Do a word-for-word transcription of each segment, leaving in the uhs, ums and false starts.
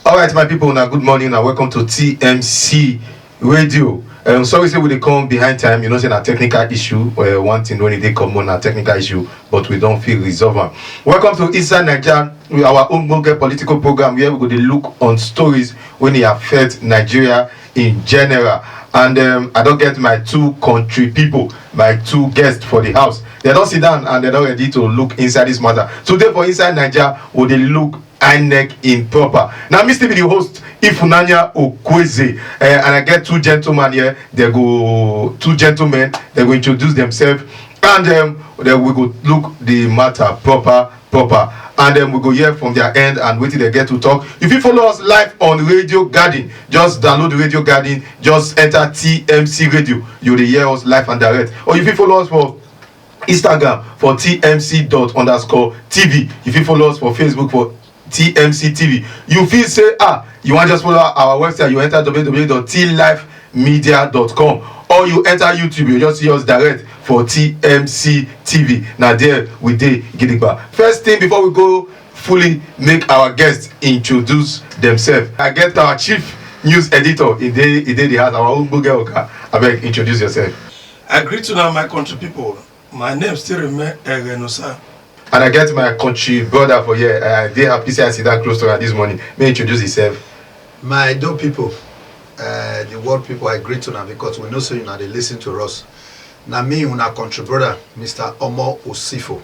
All right, my people, now good morning and welcome to T M C Radio. Um, sorry, say we dey come behind time. You know, say na technical issue. Uh, one thing when they come on na technical issue, but we don't feel resolve am. Welcome to Inside Nigeria, our own Google political program where we go dey look on stories when they affect Nigeria in general. And um, I don't get my two country people, my two guests for the house. They don't sit down and they're not ready to look inside this matter. Today for Inside Nigeria, we dey look INEC in proper. Now, me still be the host, Ifunanya Okweze, uh, and I get two gentlemen here. They go two gentlemen. They go introduce themselves, and um, then we go look the matter proper, proper, and then we go hear from their end and wait till they get to talk. If you follow us live on Radio Garden, just download Radio Garden, just enter T M C Radio, you will hear us live and direct. Or if you follow us for Instagram for T M C dot underscore T V. If you follow us for Facebook for T M C T V, you feel say ah, you want just follow our website, you enter w w w dot t life media dot com, or you enter YouTube, you just see us direct for T M C T V. Now there we dey gidigba. First thing before we go fully make our guests introduce themselves, I get our chief news editor. He dey he dey the house, our own Google Oga. Abeg, introduce yourself. I greet you now, my country people. My name still remain Erenusa. And I get my country brother for here. I dey happy say I sit down close to her this morning. May introduce himself. My Edo people, uh, the world people, I greet una because we know say una dey listen to us. Na me, una country brother, Mister Omo Osifo,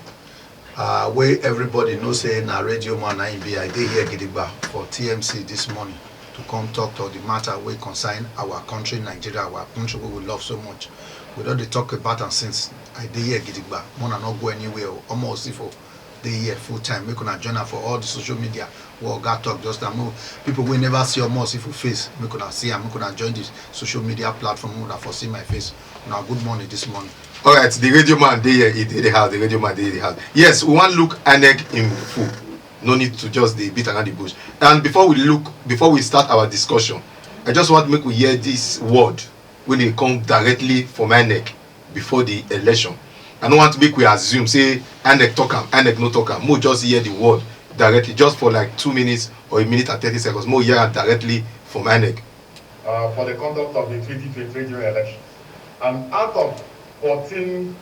uh, wey everybody know say na radio man na him be. I dey here gidigba for T M C this morning to come talk to the matter wey concern our country, Nigeria, our country wey we love so much. We don dey talk about am since. I dey here gidigba. Una no go anywhere o. Omo Osifo dey here full time. Make una join am for all the social media wey Oga talk just now. Make people wey never see Omo Osifo face, make una see am. Make una join the social media platform. Make una for see my face. Una good morning this morning. All right, the radio man dey here. He dey the house. The radio man dey the house. Yes, we wan look INEC in full. No need to just dey beat around the bush. And before we look, before we start our discussion, I just want make we hear this word when they come directly from INEC before the election. I no want make we assume say INEC talk am, INEC no talk am. Mo just hear the word directly, just for like two minutes or a minute and thirty seconds. Mo hear am directly from INEC. Uh, for the conduct of the twenty twenty-three general election. And out of fourteen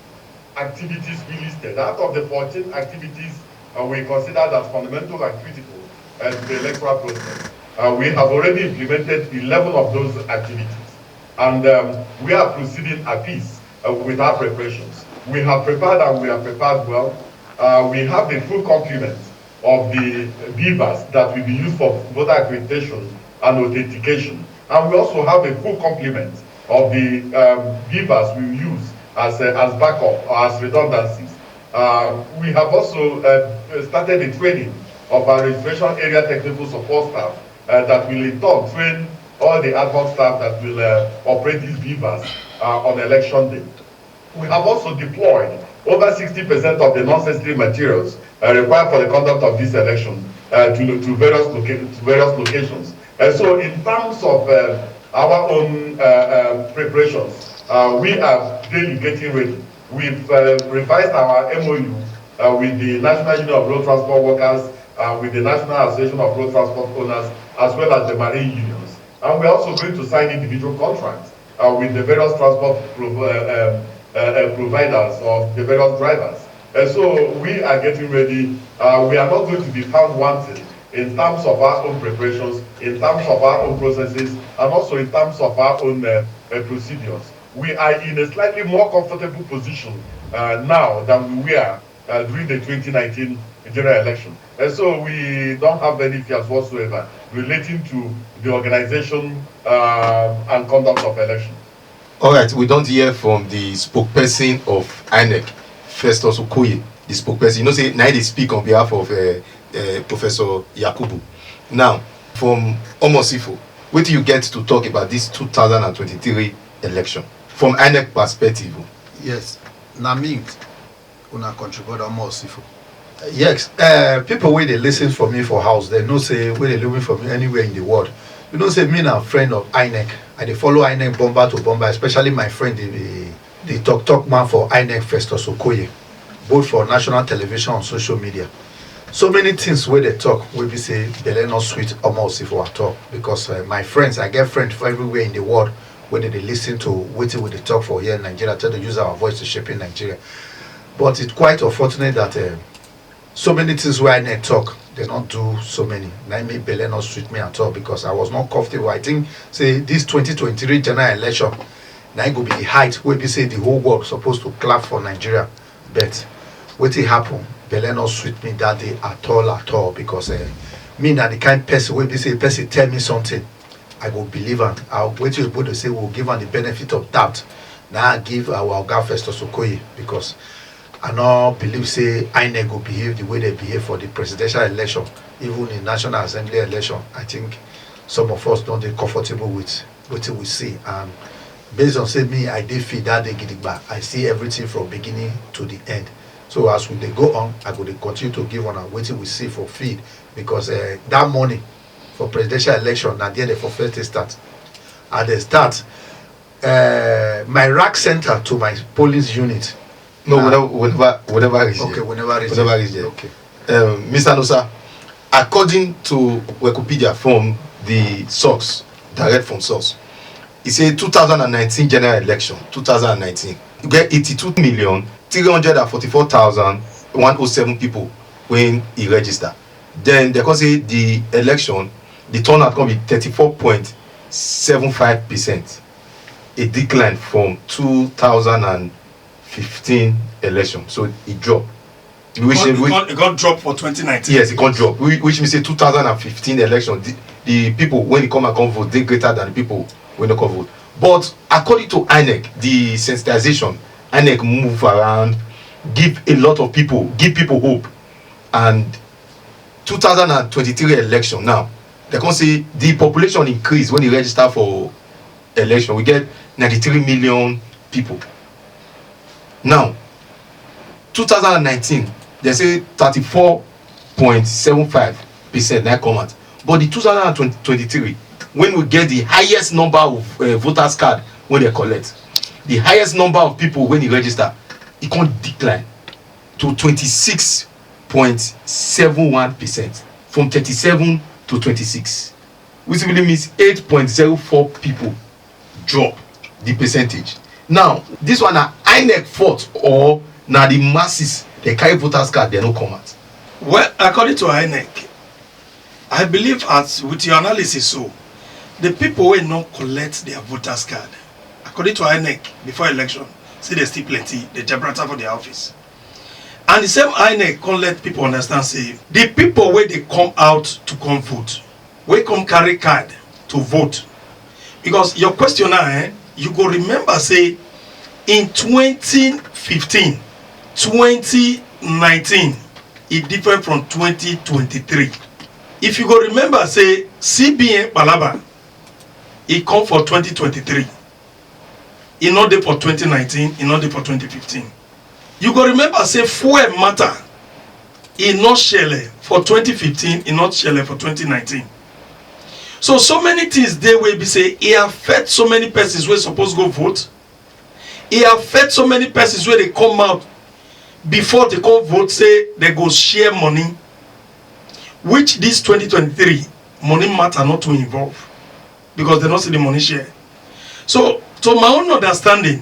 activities we listed, out of the fourteen activities uh, we considered as fundamental and critical uh, to the electoral process, uh, we have already implemented eleven of those activities. And um, we are proceeding apace uh, with our preparations. We have prepared and we have prepared well. Uh, we have the full complement of the beavers that will be used for voter accreditation and authentication. And we also have a full complement of the um, beavers we use as, uh, as backup or as redundancies. Uh, we have also uh, started the training of our registration area technical support staff uh, that will in turn train all the ad hoc staff that will uh, operate these beavers uh, on election day. We have also deployed over sixty percent of the non-sensitive materials uh, required for the conduct of this election uh, to, to, various loca- to various locations. And so, in terms of uh, our own uh, uh, preparations, uh, we are daily getting ready. We've uh, revised our M O U uh, with the National Union of Road Transport Workers, uh, with the National Association of Road Transport Owners, as well as the marine unions. And we're also going to sign individual contracts uh, with the various transport prov- uh, um, uh, uh, providers or the various drivers. And so we are getting ready. Uh, we are not going to be found wanting in terms of our own preparations, in terms of our own processes, and also in terms of our own uh, uh, procedures. We are in a slightly more comfortable position uh, now than we were uh, during the twenty nineteen general election. And so we don't have any fears whatsoever relating to the organization uh, and conduct of election. All right, we don't hear from the spokesperson of INEC, Festus Okoye, the spokesperson. You know, say now they speak on behalf of uh, uh, Professor Yakubu. Now, from Omosifo, what do you get to talk about this two thousand twenty-three election from INEC perspective? Yes, na me, una country brother Omosifo. Yes, uh, people wey dey listen for me for house, they know say wey dey look me for me anywhere in the world. You know say me na friend of INEC. I dey follow INEC bomber to bomber, especially my friend, the, the talk talk man for INEC, Festus Okoye, both for national television and social media. So many things wey dey talk wey be say belle no sweet Omo Osifo at all, because uh, my friends, I get friends for everywhere in the world wey dey dey listen to wetin we dey talk for here in Nigeria, try to use our voice to shape in Nigeria. But it's quite unfortunate that uh, so many things wey I need talk, they not do so many. Na im make belle not sweet me at all, because I was not comfortable. I think say this twenty twenty-three general election, na im go be the height wey be say the whole world supposed to clap for Nigeria. But wetin happen, belle not sweet me that day at all, at all, because uh, me na the kind person wey be say person tell me something, I go believe am. I, wetin oyibo dey say, we go give am the benefit of doubt. Na I give our oga Festus Okoye, because I no believe say INEC go behave the way they behave for the presidential election, even in National Assembly election. I think some of us don dey comfortable with wetin we see, and based on say me, I dey field that day gidigba, I see everything from beginning to the end. So as we dey go on, I go dey continue to give una wetin we see for field, because uh, that morning for presidential election, na there they for first dey start. And they start uh, my rack center to my polling unit. No, we never, we never, we never reach Okay, there. We never reach We never there. reach there. Okay. Um, Mister Nosa, according to Wikipedia from the source, direct from source, e say two thousand and nineteen general election, two thousand and nineteen, you get eighty-two million three hundred and forty-four thousand one oh seven people when e register. Then they come say the election, the turnout come be thirty-four point seven five percent, a decline from two thousand and fifteen election. So e drop. Which, It which, got, it got dropped for twenty nineteen. Yes, e come drop. Whi- Which means say two thousand and fifteen election, the, the people when they come and come vote, they greater than the people when they come vote. But according to INEC, the sensitization, INEC move around, give a lot of people, give people hope, and two thousand and twenty-three election now, they come say the population increase when you register for election. We get ninety-three million people. Now, two thousand and nineteen, they say thirty-four point seven five percent na come out. But the two thousand and twenty-three, when we get the highest number of uh, voters card when they collect, the highest number of people when they register, it can decline to twenty-six point seven one percent, from thirty-seven to twenty-six, which simply means eight point zero four people drop the percentage. Now, this one na INEC fault or na the masses they carry voters card, they no come out? Well, according to INEC, I believe as with your analysis, so the people wey no collect their voters card, according to INEC, before election, say they still plenty, they jabrata for their office. And the same INEC come let people understand say the people wey they come out to come vote, wey come carry card to vote, because your question now, eh, you go remember say in twenty fifteen, twenty nineteen, e different from twenty twenty-three. If you go remember say C B N palava, e come for twenty twenty-three, e no dey for twenty nineteen, e no dey for twenty fifteen. You go remember say fuel matter, e no shele for twenty fifteen, e no shele for twenty nineteen. So so many things dey wey be say e affect so many persons wey suppose go vote. E affect so many persons wey dey come out before they come vote say they go share money, which this twenty twenty-three, money matter not to involve, because they no see the money share. So to my own understanding,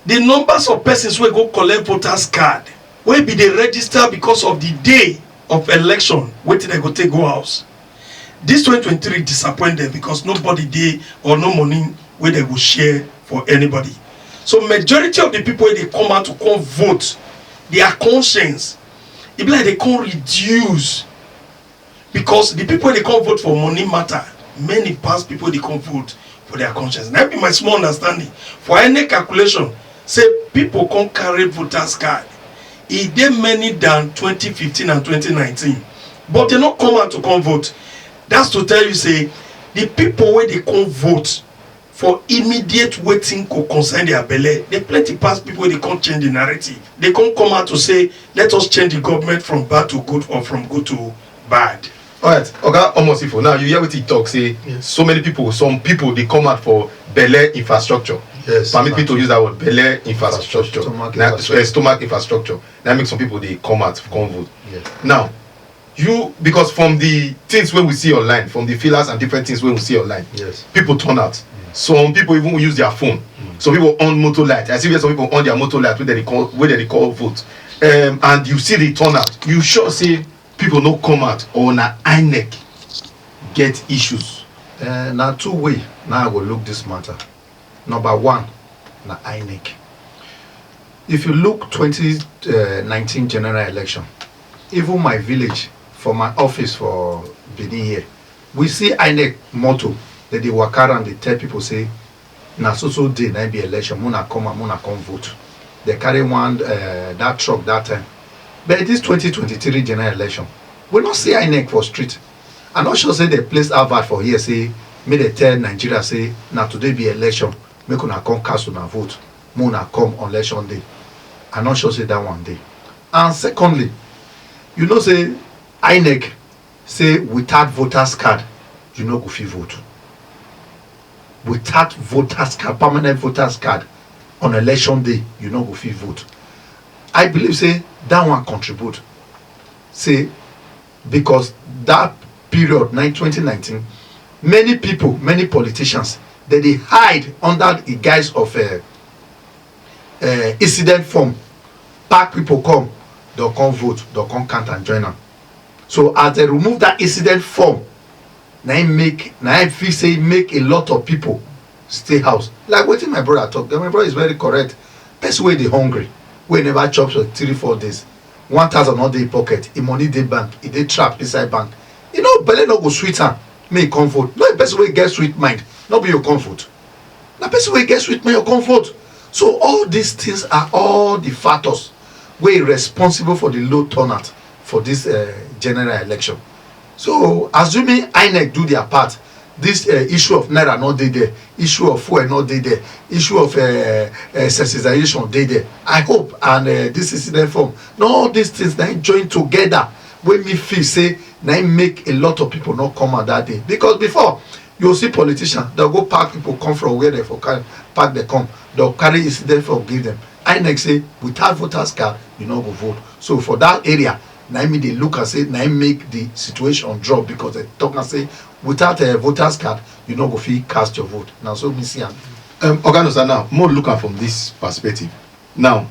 the numbers of persons wey go collect voters card, wey be dey register because of the day of election, wetin dem go take go house, this twenty twenty-three disappoint them because nobody dey or no money wey dem go share for anybody. So majority of the people wey dey come out to come vote, their conscience, e be like they come reduce, because the people wey dey come vote for money matter, many pass people wey dey come vote for their conscience. Na be my small understanding for any calculation, say people come carry voters card, e dey many than twenty fifteen and twenty nineteen, but they no come out to come vote. That's to tell you say the people wey dey come vote for immediate wetin go concern their belle, dey plenty pass people wey dey come change the narrative. They come come out to say, let us change the government from bad to good or from good to bad. All right, Oga Omosifo, now you hear what he talk say. Yes. So many people, some people they come out for belle infrastructure. Yes. Permit me to use that word, belle infrastructure. Stomach Na- infrastructure. eh, stomach infrastructure. That makes some people they come out come vote. Yes. Now, You, because from the things wey we see online, from the fillers and different things wey we see online, Yes. people turn out. Some people even use their phone. Some people on motor light. I see where some people on their motor light wey dem dey call wey dem dey call vote. Um, and you see the turnout. You sure say people no come out, or na INEC get issues? Uh, na two way now I go look this matter. Number one, na INEC. If you look twenty nineteen general election, even my village, for my office for Benin here, we see INEC motor that dey waka around dey tell people say na so so day na im be election, muna come and muna come vote. They carry one uh, that truck that time. But this twenty twenty-three general election, we no see INEC for street. I no sure say they place advert for here say make they tell Nigeria say na today be election, make una come cast una vote, make una come on election day. I no sure say that one dey. And secondly, you know say INEC say without voters card, you no go fit vote. Without voters card, permanent voters card, on election day, you no go fit vote. I believe say that one contribute. Say because that period, nine twenty nineteen, many people, many politicians, they dey hide under the guise of uh, uh, incident form, pack people come, they'll come vote, they'll come count and join am. So as they remove that incident form, na im make na im feel say make a lot of people stay house. Like wetin my brother talk, my brother is very correct. Person wey dey hungry, wey never chop for three four days, one thousand no dey pocket, im money dey bank, e dey trap inside bank. You know, belle no go sweet am, make e come vote. No, person wey get sweet mind, no be your come vote. Na person wey get sweet mind your come vote. So all these things are all the factors wey responsible for the low turnout for this uh, general election. So assuming INEC do their part, this uh, issue of naira no dey there, issue of fuel no dey there, issue of uh, uh, sensitization dey there. I hope and uh, this incident form, na all these things na im join together wey me feel say na im make a lot of people no come out that day. Because before, you see politician, they'll go pack people come from where they for carry pack they come, they'll carry incident form give them. INEC say without voters card, you no go vote. So for that area, na im dey look and say na im make the situation drop because they talk and say without a voters card, you no go fit cast your vote. Na so me see am. Um, Oga Nosa, now more look am from this perspective. Now,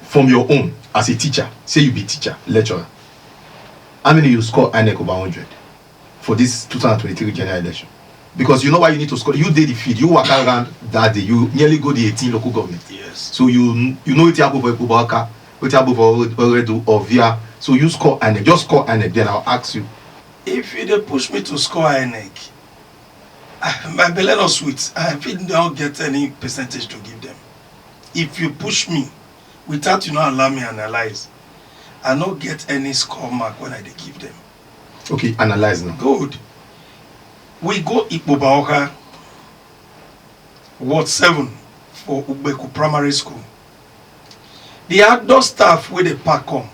from your own as a teacher, say you be teacher, lecturer, how many you score INEC over hundred for this two thousand twenty-three general election? Because you know why you need to score. You dey the field, you walk around that day, you nearly go the eighteen local government. Yes. So you you know wetin happen for Ikpoba Oka, wetin happen for Oredo, Ovia. So you score INEC, just score INEC, then I'll ask you. If you dey push me to score INEC, ah, my belle no sweet. I fit no get any percentage to give them. If you push me without you no allow me analyze, I no get any score mark when I dey give them. Okay, analyze now. Good. We go Ikpoba Oka, Ward seven for Ugbeku Primary School. The adult staff wey dey pack come,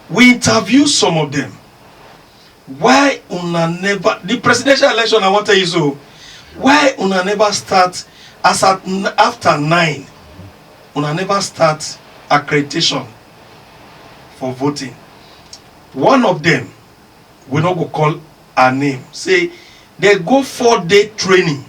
we interview some of them. Why una never, the presidential election I wan tell you so, why una never start as at n- after nine, una never start accreditation for voting? One of them, we no go call her name, say they go four day training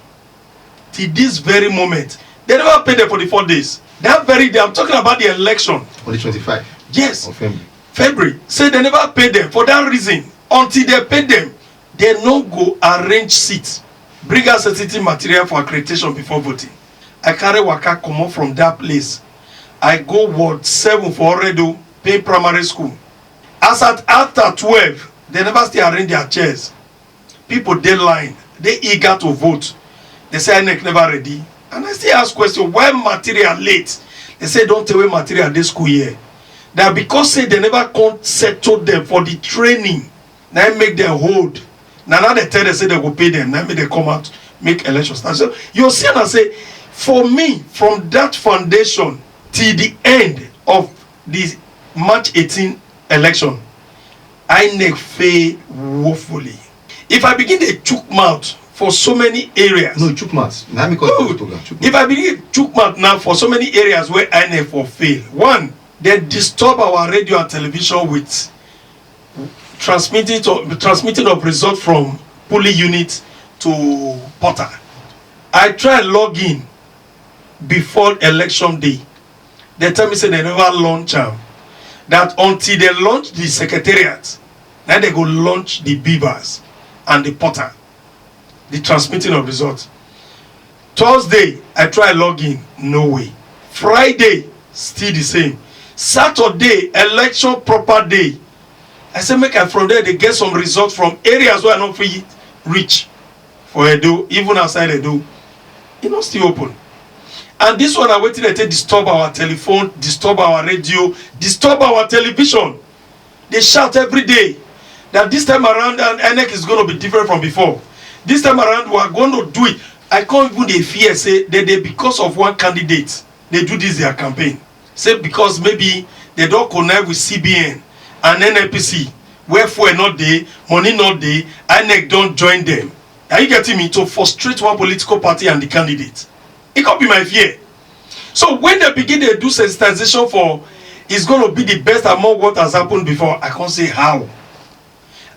till this very moment. They never pay them for the four days. That very day, I'm talking about the election. On the twenty-five Yes, of February. February. Say they never pay them for that reason. Until they pay them, they no go arrange seat, bring out sensitive material for accreditation before voting. I carry waka comot from that place. I go Ward seven for Oredo, Payne Primary School. As at after twelve, they never still arrange their chairs. People dey line, dey eager to vote. They say INEC never ready. And I still ask question, why material late? They say don't tell wey material dey school here. That because say they never come settle them for the training, na im make them hold. Na now they tell them say they go pay them, na im make they come out make election start. So you see, and I say, for me, from that foundation till the end of the March eighteen election, INEC fail woefully. If I begin dey chook mouth for so many areas, No, chook mouth. Now me call Good. Program. Chook If mouth. I begin chook mouth now for so many areas where INEC for fail, one, they disturb our radio and television with transmitting to transmitting of result from polling unit to portal. I try log in before election day. They tell me say they never launch am, that until they launch the secretariat, na they go launch the BVAS and the portal, the transmitting of result. Thursday, I try log in, no way. Friday, still the same. Saturday, election proper day. I say make I from there they get some result from areas where I no fit reach for Edo, even outside Edo. E no still open. And this one, I waiting they take disturb our telephone, disturb our radio, disturb our television. They shout every day that this time around, and INEC is going to be different from before. This time around, we are going to do it. I can't even dey fear say that they, because of one candidate, they do this their campaign. Say because maybe they don't connect with CBN and NNPC, where fuel not dey, money not dey, INEC don't join them. Are you getting me? To frustrate one political party and the candidate. It could be my fear. So when they begin to do sensitization for, it's going to be the best among what has happened before, I can't say how.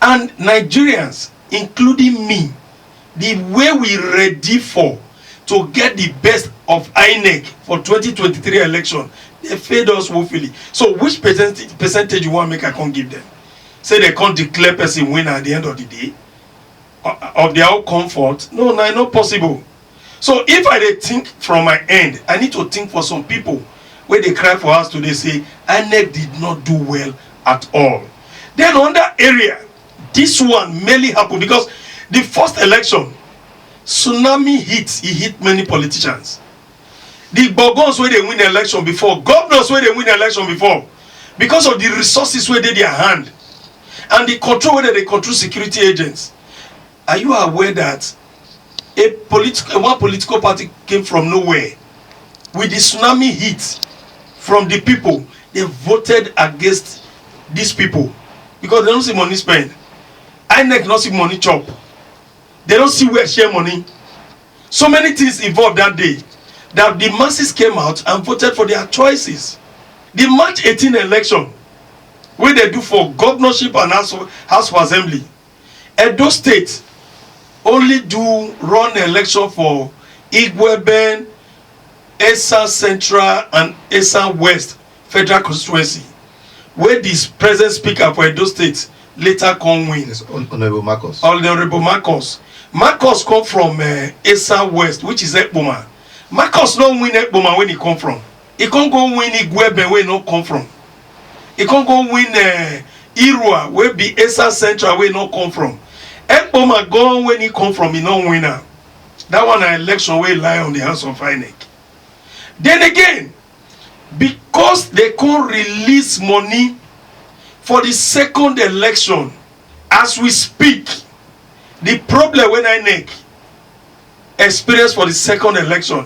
And Nigerians, including me, the way we ready for to get the best of INEC for twenty twenty-three election, they failed us woefully. So which percentage, percentage you want make I can't give them? Say they can't declare person winner at the end of the day, uh, of their own comfort? No, no, not possible. So if I dey think from my end, I need to think for some people where they cry for us today, say INEC did not do well at all. Then on that area, this one mainly happened because the first election, tsunami hit, e hit many politicians. The gbogons where they win election before, governors where they win election before, because of the resources where they their hand and the control where they control security agents. Are you aware that a political one political party came from nowhere with the tsunami hit from the people? They voted against these people because they don't see money spend. INEC not see money chop. They don't see where share money. So many things involved that day that the masses came out and voted for their choices. The March eighteen election, where they do for governorship and House, House of Assembly, Edo State only do run election for Igweben, Esan Central and Esan West Federal Constituency, where this present speaker for Edo State later come win. Yes, Hon- Honorable Marcus. Honorable Marcus. Marcus come from uh, Esan West, which is Ekpoma. Marcus no win Ekpoma when he come from. He can't go win Igwebe where he no come from. He can't go win uh, Irua, where be Esan Central where he no come from. Ekpoma gone when he come from, he no winner. That one an election where lie on the hands of INEC. Then again, because they can't release money for the second election, as we speak, the problem when INEC experience for the second election,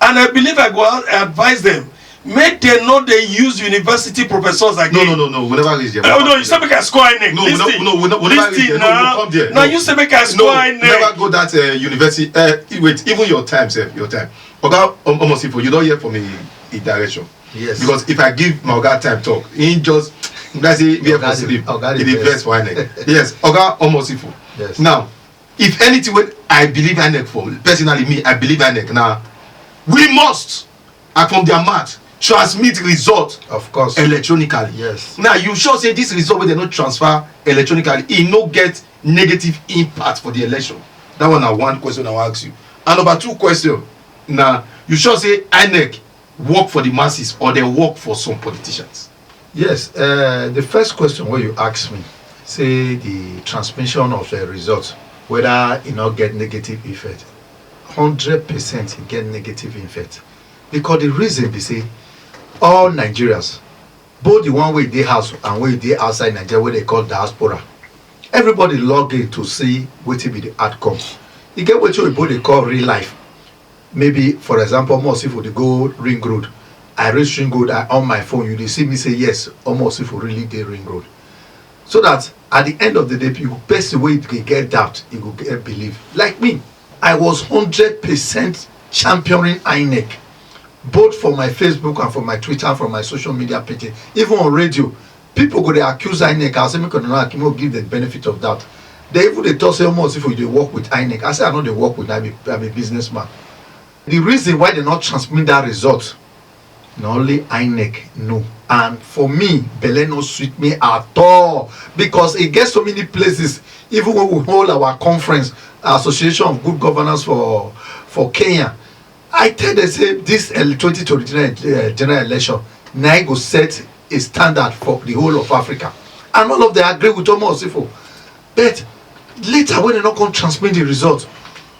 and I believe I go out advise them, make they not they use university professors again. No, no, no, no. We never reach there. Oh, no, you say make I score INEC. No, we no, no, we no, we never reach there. No, we come there. Now you say make I score INEC. Never go that uh, university. Uh, wait, even your time, sef, your time. Oga Omosifo, you don't hear from me in direction. Yes. Because if I give my oga time talk, he just like say we have for sleep. Oga dey vex for INEC. Yes, Oga Omosifo. Yes. Now, if anything wey I believe INEC for, personally me, I believe INEC now. We must, and from their mouth, transmit result, of course, electronically. Yes. Now, you sure say this result wey they no transfer electronically, e no get negative impact for the election? That one na one question I wan ask you. And number two question na, you sure say INEC work for the masses or they work for some politicians? Yes, uh, the first question wey you ask me, say the transmission of the result, whether e no get negative effect, hundred percent e get negative effect. Because the reason be say all Nigerians, both the one wey dey house and wey dey outside Nigeria, wey they call diaspora, everybody log in to see wetin be the outcome. E get wetin oyibo dey call real life. Maybe, for example, Omosifo dey go Ring Road. I reach Ring Road, I on my phone, you dey see me say, "Yes, Omosifo really dey Ring Road." So that at the end of the day, people, person wey dey get doubt, e go get belief. Like me, I was hundred percent championing INEC, both for my Facebook and for my Twitter, for my social media pages, even on radio. People go dey accuse INEC, I say make una no accuse, make we give the benefit of doubt. They even dey talk say, "Omo, if you dey work with INEC," I say, "I no dey work with, I be, I be businessman." The reason why they not transmit that result, na only INEC know. And for me, belle no sweet me at all, because e get so many places, even when we hold our conference, Association of Good Governance for, for Kenya, I tell them say this el-, twenty twenty-three, uh, general election, na e go set a standard for the whole of Africa. And all of them agree with Omo Osifo. But later, when they not come transmit the result,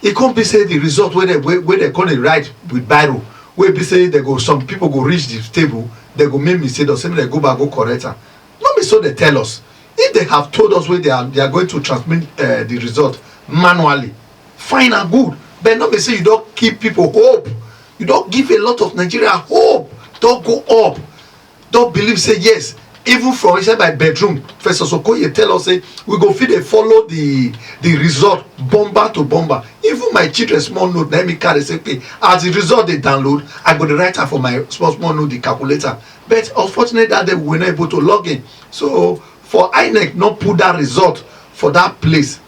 it can't be say the result where they, where, where they gonna write with biro, where be say they go, some people go reach the table, they go make mistake, or say they go back, go correct am. No be so they tell us. If they have told us where they are, they are going to transmit, uh, the result manually, fine and good. But no be say you don't give people hope. You don't give a lot of Nigeria hope. Don't go up. Don't believe say yes. Even from inside my bedroom, Professor Sokoye tell us say we go fit dey follow the the result bomber to bomber. Even my children small note, let me carry say, okay, as the result they download, I go to write am for my small small note, the calculator. But unfortunately, that day we were not able to log in. So for INEC not put that result for that place,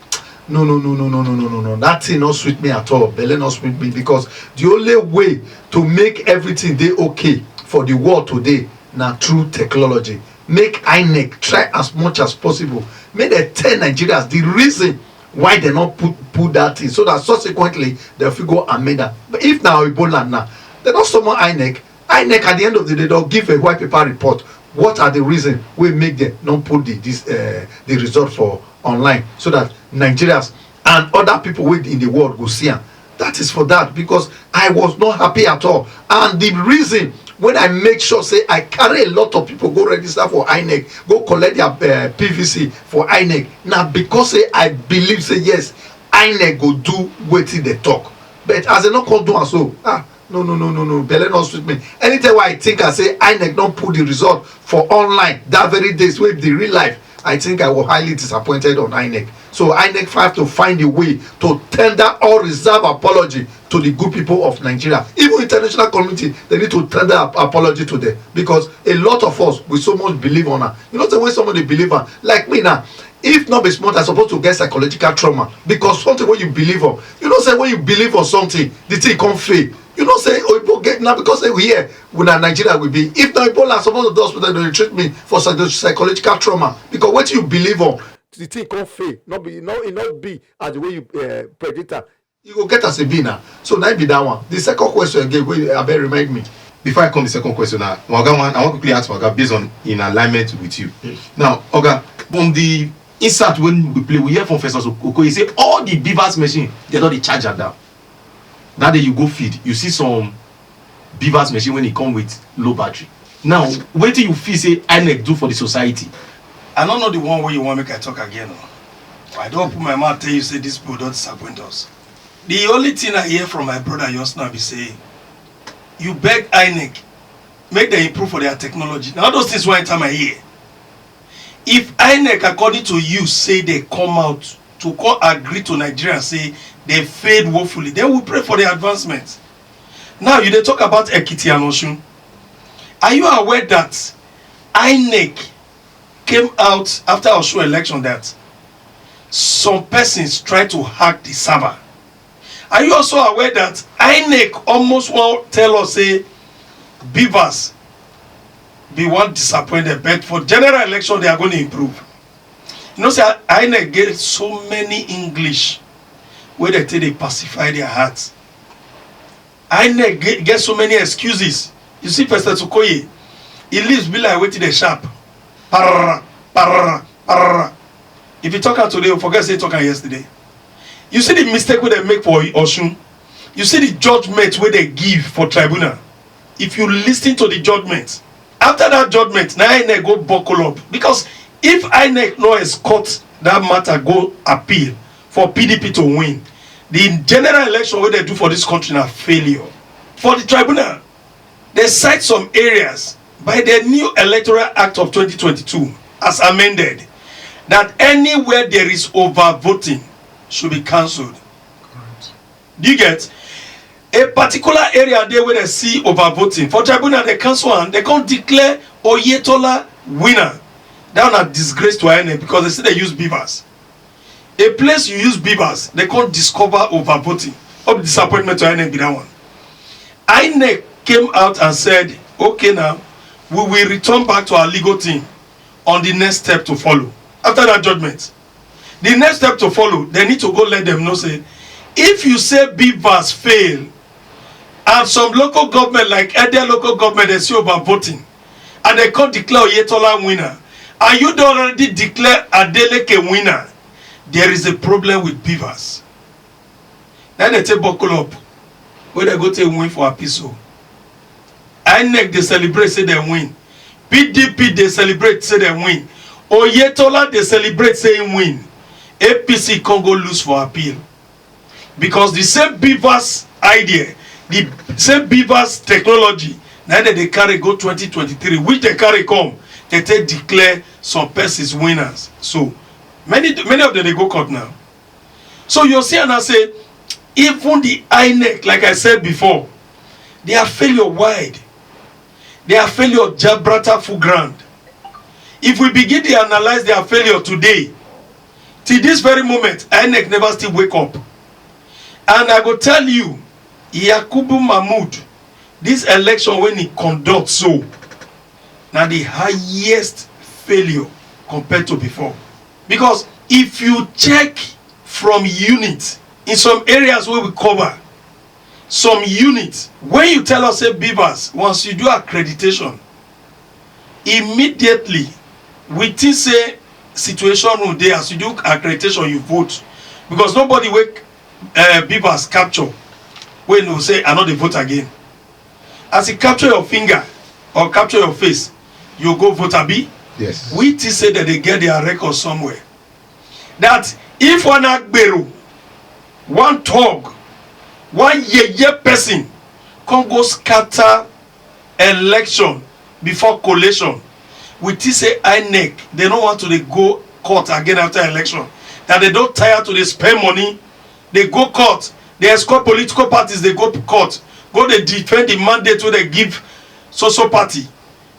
no, no, no, no, no, no, no, no, no. That thing not sweet me at all. Belle not sweet me, because the only way to make everything dey okay for the world today na through technology. Make INEC try as much as possible. Make they tell Nigerians the reason why they not put, put that thing, so that subsequently they fit go amend am. But if na Igbo land now, they don't summon INEC. INEC, at the end of the day, they'll give a white paper report. What are the reason we make them not put the, this, uh, the result for online, so that Nigerians and other people wey in the world go see am? That is for that, because I was not happy at all. And the reason when I make sure say I carry a lot of people go register for INEC, go collect their, uh, PVC for INEC, na because say I believe say yes, INEC go do wetin they talk. But as they not come do am so, ah, no, no, no, no, no, belle not sweet me. Anytime I think I say INEC don't put the result for online that very day, so the real life, I think I was highly disappointed on INEC. So INEC have to find a way to tender or reserve apology to the good people of Nigeria. Even international community, they need to tender ap-, apology to them, because a lot of us, we so much believe on her. You know, the way somebody believe her, like me now, if not be smart, I supposed to get psychological trauma, because something when you believe on, you know, say when you believe on something, the thing can't fail. You know, say, oh, people get now because say we here, we na Nigeria we be. If not, people are supposed to do hospital, they treat me for psycho-, psychological trauma, because what you believe on, the thing can't fail. Not be, not, it not be as the way you, uh, predict am. You go get as a be now. So now be that one. The second question again, wait, I better remind me. Before I come the second question now, Waga one, I want quickly ask Waga based on in alignment with you. Yes. Now, Oga, from the insert when we play, we hear from Professor Okoye say all the Beavers machine, they don't dey charge am down. That day you go feed, you see some Beavers machine when e come with low battery. Now, wetin you feel say INEC do for the society? I don't know the one way you want make I talk again. Oh. I don't put my mouth tell you say this people don't disappoint us. The only thing I hear from my brother just now be say, you beg INEC, make them improve for their technology. Now all those things wey enter my ear. If INEC, according to you, say they come out to come agree to Nigeria, say they failed woefully, then we pray for the advancement. Now you dey talk about Ekiti and Osun. Are you aware that INEC came out after Osun election that some persons try to hack the server? Are you also aware that INEC almost wan tell us say Beavers be one disappointed, but for general election they are going to improve? You know say INEC get so many English wey they take dey pacify their hearts. INEC get, get so many excuses. You see Professor Okoye, he lips be like wetin dey sharp. Parara, parara, parara. If you talk am today, you forget say you talk am yesterday. You see the mistake wey they make for Osun. You see the judgment wey they give for tribunal. If you listen to the judgment, after that judgment, na INEC go buckle up. Because if INEC no escort that matter go appeal for PDP to win, the general election wey they do for this country na failure. For the tribunal, they cite some areas by the new Electoral Act of twenty twenty-two as amended that anywhere there is overvoting should be cancelled. Do you get? A particular area there where they see overvoting. For tribunal, they cancel and they can't declare Oyetola winner. That na disgrace to INEC, because they say they use beavers. A place you use beavers, they can't discover over voting. Of disappointment to INEC be that one. INEC came out and said, "Okay, now we will return back to our legal team on the next step to follow." After that judgment, the next step to follow, they need to go let them know say, if you say beavers fail, and some local government like Ede local government, they see over voting, and they can't declare Oyetola winner, and you don't already declare Adeleke winner, there is a problem with beavers. Then they take buckle up, where they go take win for appeal. So INEC, they celebrate, say they win. PDP, they celebrate, say they win. Oyetola, they celebrate, say he win. APC can't go lose for appeal, because the same beavers idea, the same beavers technology, now that they carry go twenty twenty-three, which they carry come, they take declare some persons winners. So many, many of them, they go court now. So you see, and I say, even the INEC, like I said before, their failure wide. Their failure jabrata full ground. If we begin to analyze their failure today, till this very moment, INEC never still wake up. And I go tell you, Yakubu Mahmoud, this election when he conduct so, now the highest failure compared to before. Because if you check from unit, in some areas where we cover, some units, when you tell us say beavers, once you do accreditation, immediately we think say situation room dey. As you do accreditation, you vote, because nobody wey uh, beavers capture wey no say, "I no dey vote again." As he capture your finger or capture your face, you go vote, abi? Yes. We think say that they get their record somewhere. That if one agbero, one thug, one yeye person come go scatter election before collation, we think say INEC, they don't want to dey go court again after election. That they don't tire to dey spend money, they go court, they escort political parties, they go court, go they defend the mandate wey they give so so party.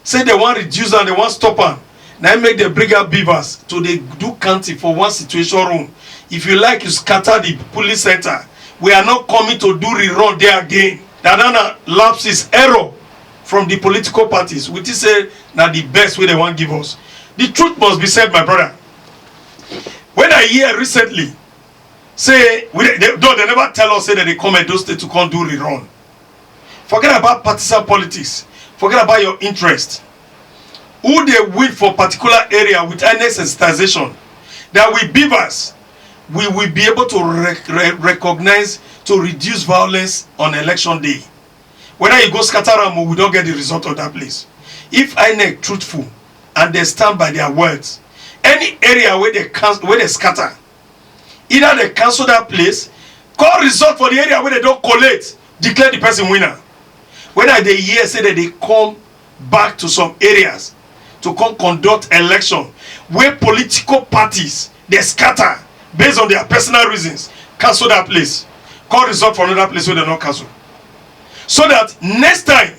Say they want reduce and they want stop am. Now make they bring out beavers to dey do counting for one situation room. If you like, you scatter the polling center. We are not coming to do rerun there again. That na lapses, error from the political parties. We think say na the best way they want give us. The truth must be said, my brother. When I hear recently say, we, they, though they never tell us say that they come Edo State to come do rerun. Forget about partisan politics. Forget about your interest. Who they win for particular area with INEC sensitization, that we beavers, we will be able to rec- re- recognize to reduce violence on election day. Whether you go scatter am or we don't get the result of that place. If INEC truthful and they stand by their words, any area where they can where they scatter, either they cancel that place, call result for the area where they don't collate, declare the person winner. Whether they hear say that they come back to some areas to come conduct election where political parties they scatter based on their personal reasons, cancel that place, call result for another place where they not cancel. So that next time,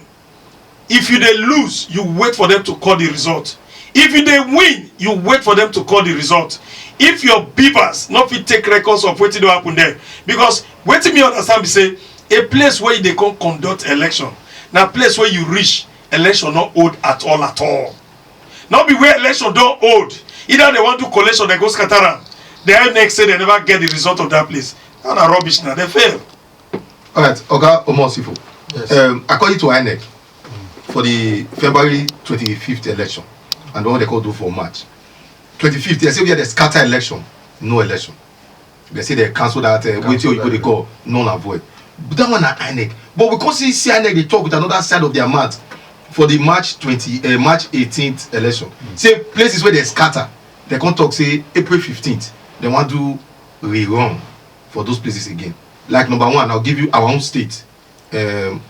if you they lose, you wait for them to call the result. If you they win, you wait for them to call the result. If your beavers not fit take records of wetin don happen there, because wetin me understand be say a place where they come conduct election, na place where you reach, election not hold at all at all. Not be where election don't hold. Either they want to collation, they go scatter am. The INEC say they never get the result of that place. That na rubbish now. They fail. All right, Oga Omosifo. Yes. Um, according to INEC, for the February twenty-fifth election, and what they call do for March twenty-fifth, they say we had a scatter election, no election. They say they cancel that. Uh, wait till you go, they call null and void. But that one na INEC. But we can't see, see INEC they talk with another side of their mouth for the March twenty, uh, March eighteenth election. Say places where they scatter, they can't talk. Say April fifteenth, they want to rerun for those places again. Like number one, I'll give you our own state, um,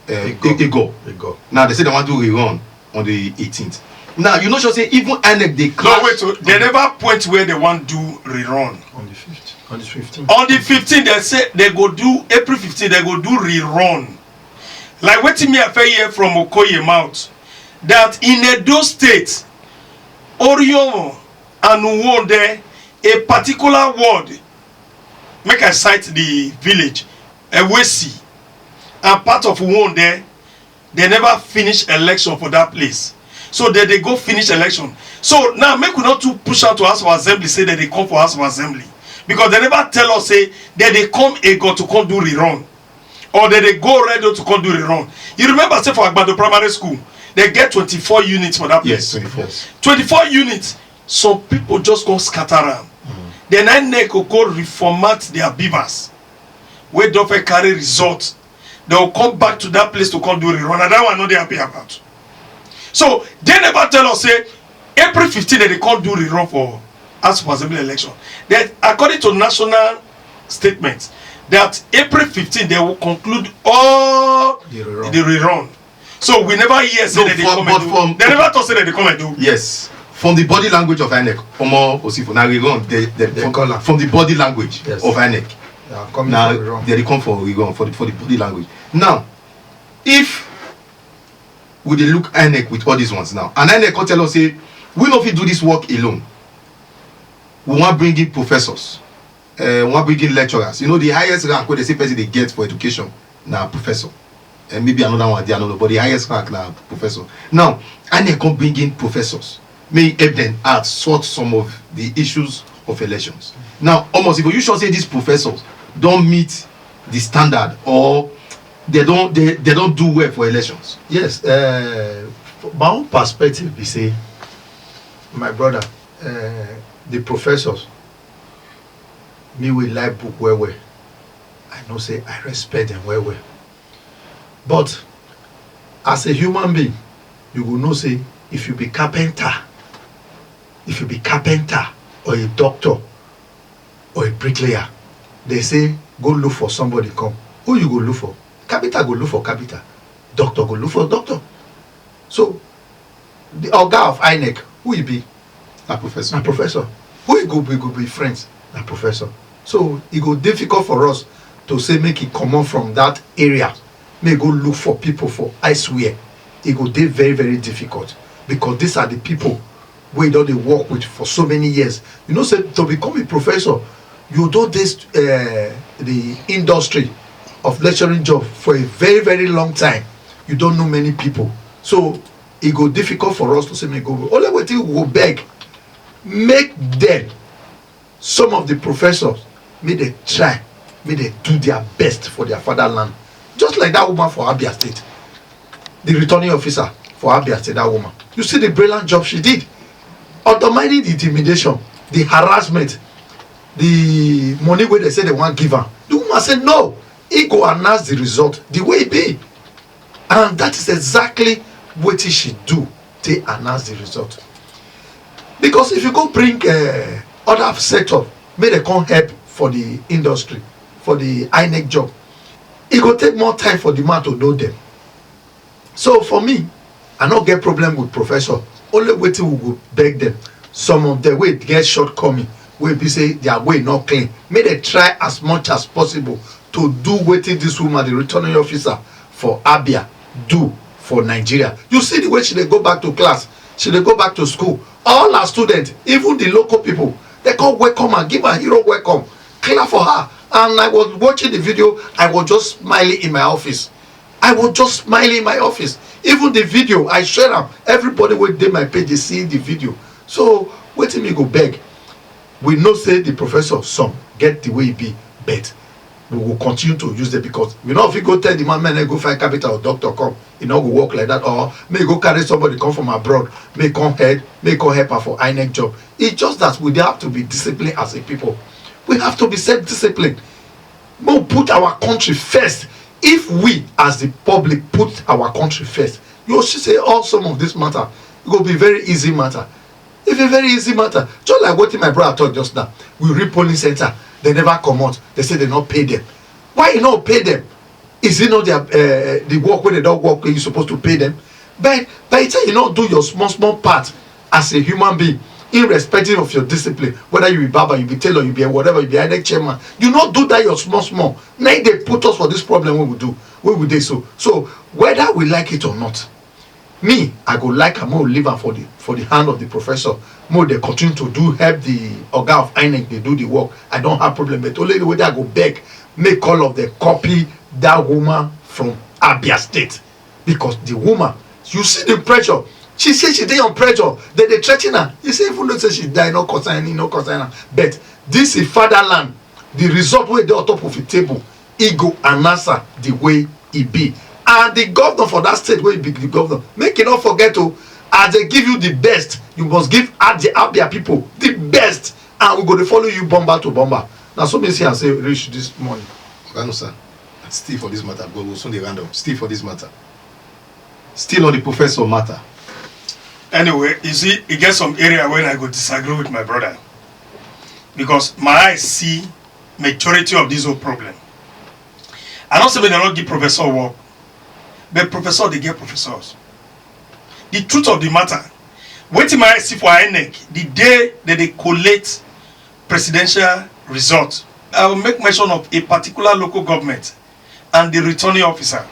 uh, Igor. Igor. They go Now they say they want to rerun on the eighteenth. Now you know, sure say even INEC they clash. No, wait, so they never point where they want do rerun. On the fifth. On the fifteenth. On the fifteenth, they say they go do, April fifteenth, they go do rerun. Like wetin me I fit hear from Okoye mouth, that in Edo State, Orionwo and Uwonde, a particular ward, make I cite the village, Ewesi, and part of Uwonde, they never finish election for that place. So they, they go finish election. So now make we not too push out to House of Assembly, say that they come for House of Assembly. Because they never tell us say that they come a go to come do rerun. Or that they go radio to come do rerun. You remember say for Agbado Primary School, they get twenty-four units for that place. Yes, twenty-four. Twenty-four units, some people just go scatter am. Then INEC go go reformat their beavers. Wey don fit carry result, they will come back to that place to come do rerun. And that one no dey happy about. So they never tell us say April fifteen they dey come do rerun for House of Assembly election. Then according to national statement, that April fifteen they will conclude all The rerun. The rerun. So we never hear say No, that they for- come but and do. from- They never talk say that they come and do. Yes. From the body language of INEC, Omo Osifo, now we run. They, they, They from, call am. From the body language Yes. of INEC. They are coming Now for rerun. They come for rerun for the, for the body language. Now, if we dey look INEC with all these ones now, and INEC come tell us say we no fit do this work alone. We wan bring in professors, uh, we wan bring in lecturers. You know, the highest rank wey they say person dey get for education na professor. And maybe another one dey, I no know, but the highest rank na professor. Now, INEC come bring in professors. May help them out sort some of the issues of elections. Now, almost if you sure say these professors don't meet the standard or they don't they, they don't do well for elections. Yes, uh, my own perspective be say, my brother, uh, the professors, me we like book well well. I know say I respect them well well. But as a human being, you go know say if you be carpenter, if you be carpenter or a doctor or a bricklayer, they say go look for somebody come. Who you go look for? Carpenter go look for carpenter. Doctor go look for doctor. So the oga of INEC, who he be? Na professor. Na professor. Who he go be? Go be friends? Na professor. So e go difficult for us to say make e comot from that area, make e go look for people for elsewhere. E go dey very very difficult because these are the people wey you don dey work with for so many years. You know say to become a professor, you don dey uh, the industry of lecturing job for a very very long time. You don know many people, so e go difficult for us to say make e go. Only wetin we go beg, make dem, some of the professors, make dem try, make dem do their best for their fatherland, just like that woman for Abia State, the returning officer for Abia State. That woman, you see the brilliant job she did, undermining the intimidation, the harassment, the money wey they say they wan give am. The woman say no, he go announce the result the way e be. And that is exactly wetin she do take announce the result. Because if you go bring uh, other sector, make dem come help for the industry, for the INEC job, e go take more time for the man to know them. So for me, I no get problem with professor. Only wetin we go beg them, some of them wey get shortcoming, wey be say their way no clean, make dem try as much as possible to do wetin this woman, the returning officer for Abia, do for Nigeria. You see the way she dey go back to class, she dey go back to school. All her students, even the local people, they come welcome her, give her hero welcome, clap for her. And I was watching the video, I was just smiling in my office. I was just smiling in my office. Even the video, I share am. Everybody wey dey my page dey see the video. So wetin me go beg? We know say the professor some get the way e be, but we go continue to use them because we no fit go tell the man make e go find carpenter or doctor come. E no go work like that. Or make e go carry somebody come from abroad, make e come head, make e come help am for INEC job. It's just that we dey have to be disciplined as a people. We have to be self-disciplined. Make we put our country first. If we as the public put our country first, you go see say all some of this matter, e go be very easy matter. E be very easy matter. Just like wetin my brother talk just now, we read polling center, they never comot, they say they no pay them. Why you no pay them? Is it not their uh, the work wey they don work wey you suppose to pay them? But by the time you no do your small small part as a human being, irrespective of your discipline, whether you be barber, you be tailor, you be whatever, you be INEC chairman, you no do that your small small. Na im dey put us for this problem wey we do, wey we dey so. So whether we like it or not, Me, I go like am, make we leave am for the, for the hand of the professor. Make dem continue to do, help the oga of INEC dey do the work. I don't have problem, but only the way that I go beg, make all of them copy that woman from Abia State, because the woman, you see the pressure. She say she dey on pressure. Dem dey threaten her. You say even though say she die, no concern, no concern her. But this is fatherland. The result wey dey on top of the table, e go announce am the way e be. And the governor for that state wey be the governor, make e no forget o, as dem give you the best, you must give Abia, Abia people the best, and we go dey follow you bumper to bumper. Na so me see am say reach this morning. Oga Nusa, still for this matter, but we'll soon dey round up. Still for this matter, still on the professor matter. Anyway, you see, e get some area where I go disagree with my brother, because my eyes see majority of this whole problem. I no say make dem no give professor work, but professor dey get professors. The truth of the matter, wetin my eyes see for INEC, the day that they collate presidential result, I will make mention of a particular local government and the returning officer.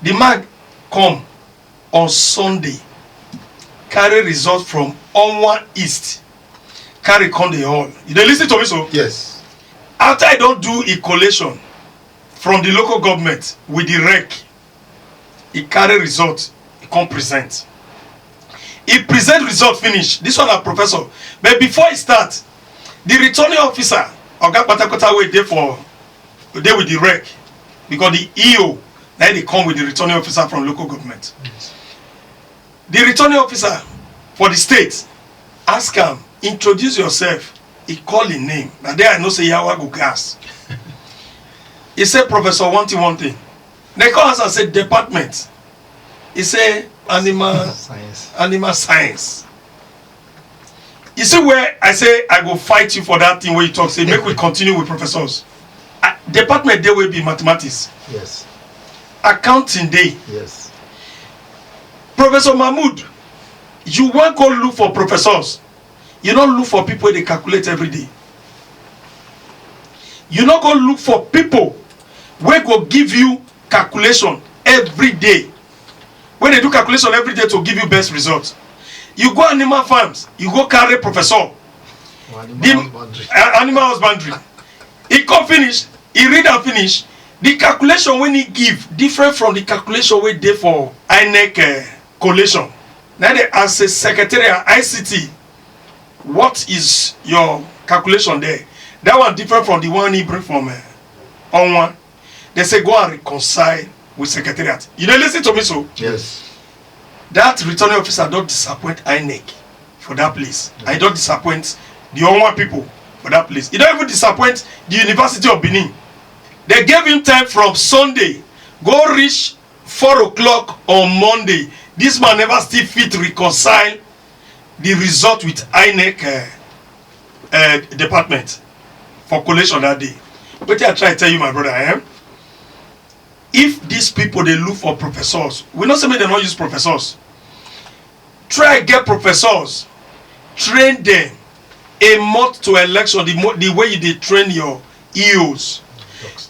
The man come on Sunday, carry result from Onwa East, carry come the hall. You dey listen to me so? Yes. After I don do a collation from the local government with the rec, he carry result, he come present. He present result finish. This one na professor. But before he start, the returning officer, oga patapata wey dey for, dey with the rec, because the E O na dey come with the returning officer from local government. The returning officer for the state ask am, "Introduce yourself." He call him name. Na there I know say yawa go gas. He say, "Professor, one thing, one thing." They call us and say, "Department." He say, "Animal science." Animal science. You see where I say I go fight you for that thing where you talk, say, "Make we continue with professors." Uh, department dey wey be mathematics. Yes. Accounting dey. Yes. Professor Mahmoud, you wan go look for professors. You no look for people wey dey calculate every day. You no go look for people wey go give you calculation every day, wey dey do calculation every day to give you best result. You go animal farms, you go carry professor. Or animal the husbandry. Uh, animal husbandry. He come finish, he read and finish. The calculation wey he give different from the calculation wey dey for INEC uh, collation. Now they ask say, "Secretariat, I C T, what is your calculation there?" That one different from the one he bring from uh, on one. They say, "Go and reconcile with secretariat." You dey listen to me so? Yes. That returning officer don disappoint INEC for that place. Yes. I don disappoint the Onwa people for that place. He don even disappoint the University of Benin. They gave him time from Sunday, go reach four o'clock on Monday. This man never still fit reconcile the result with INEC uh, uh, department for collation that day. Wetin I try tell you, my brother, eh? If these people dey look for professors, we no say make dem no use professors. Try get professors, train them. A month to election, the, mo- the way you dey train your E Os,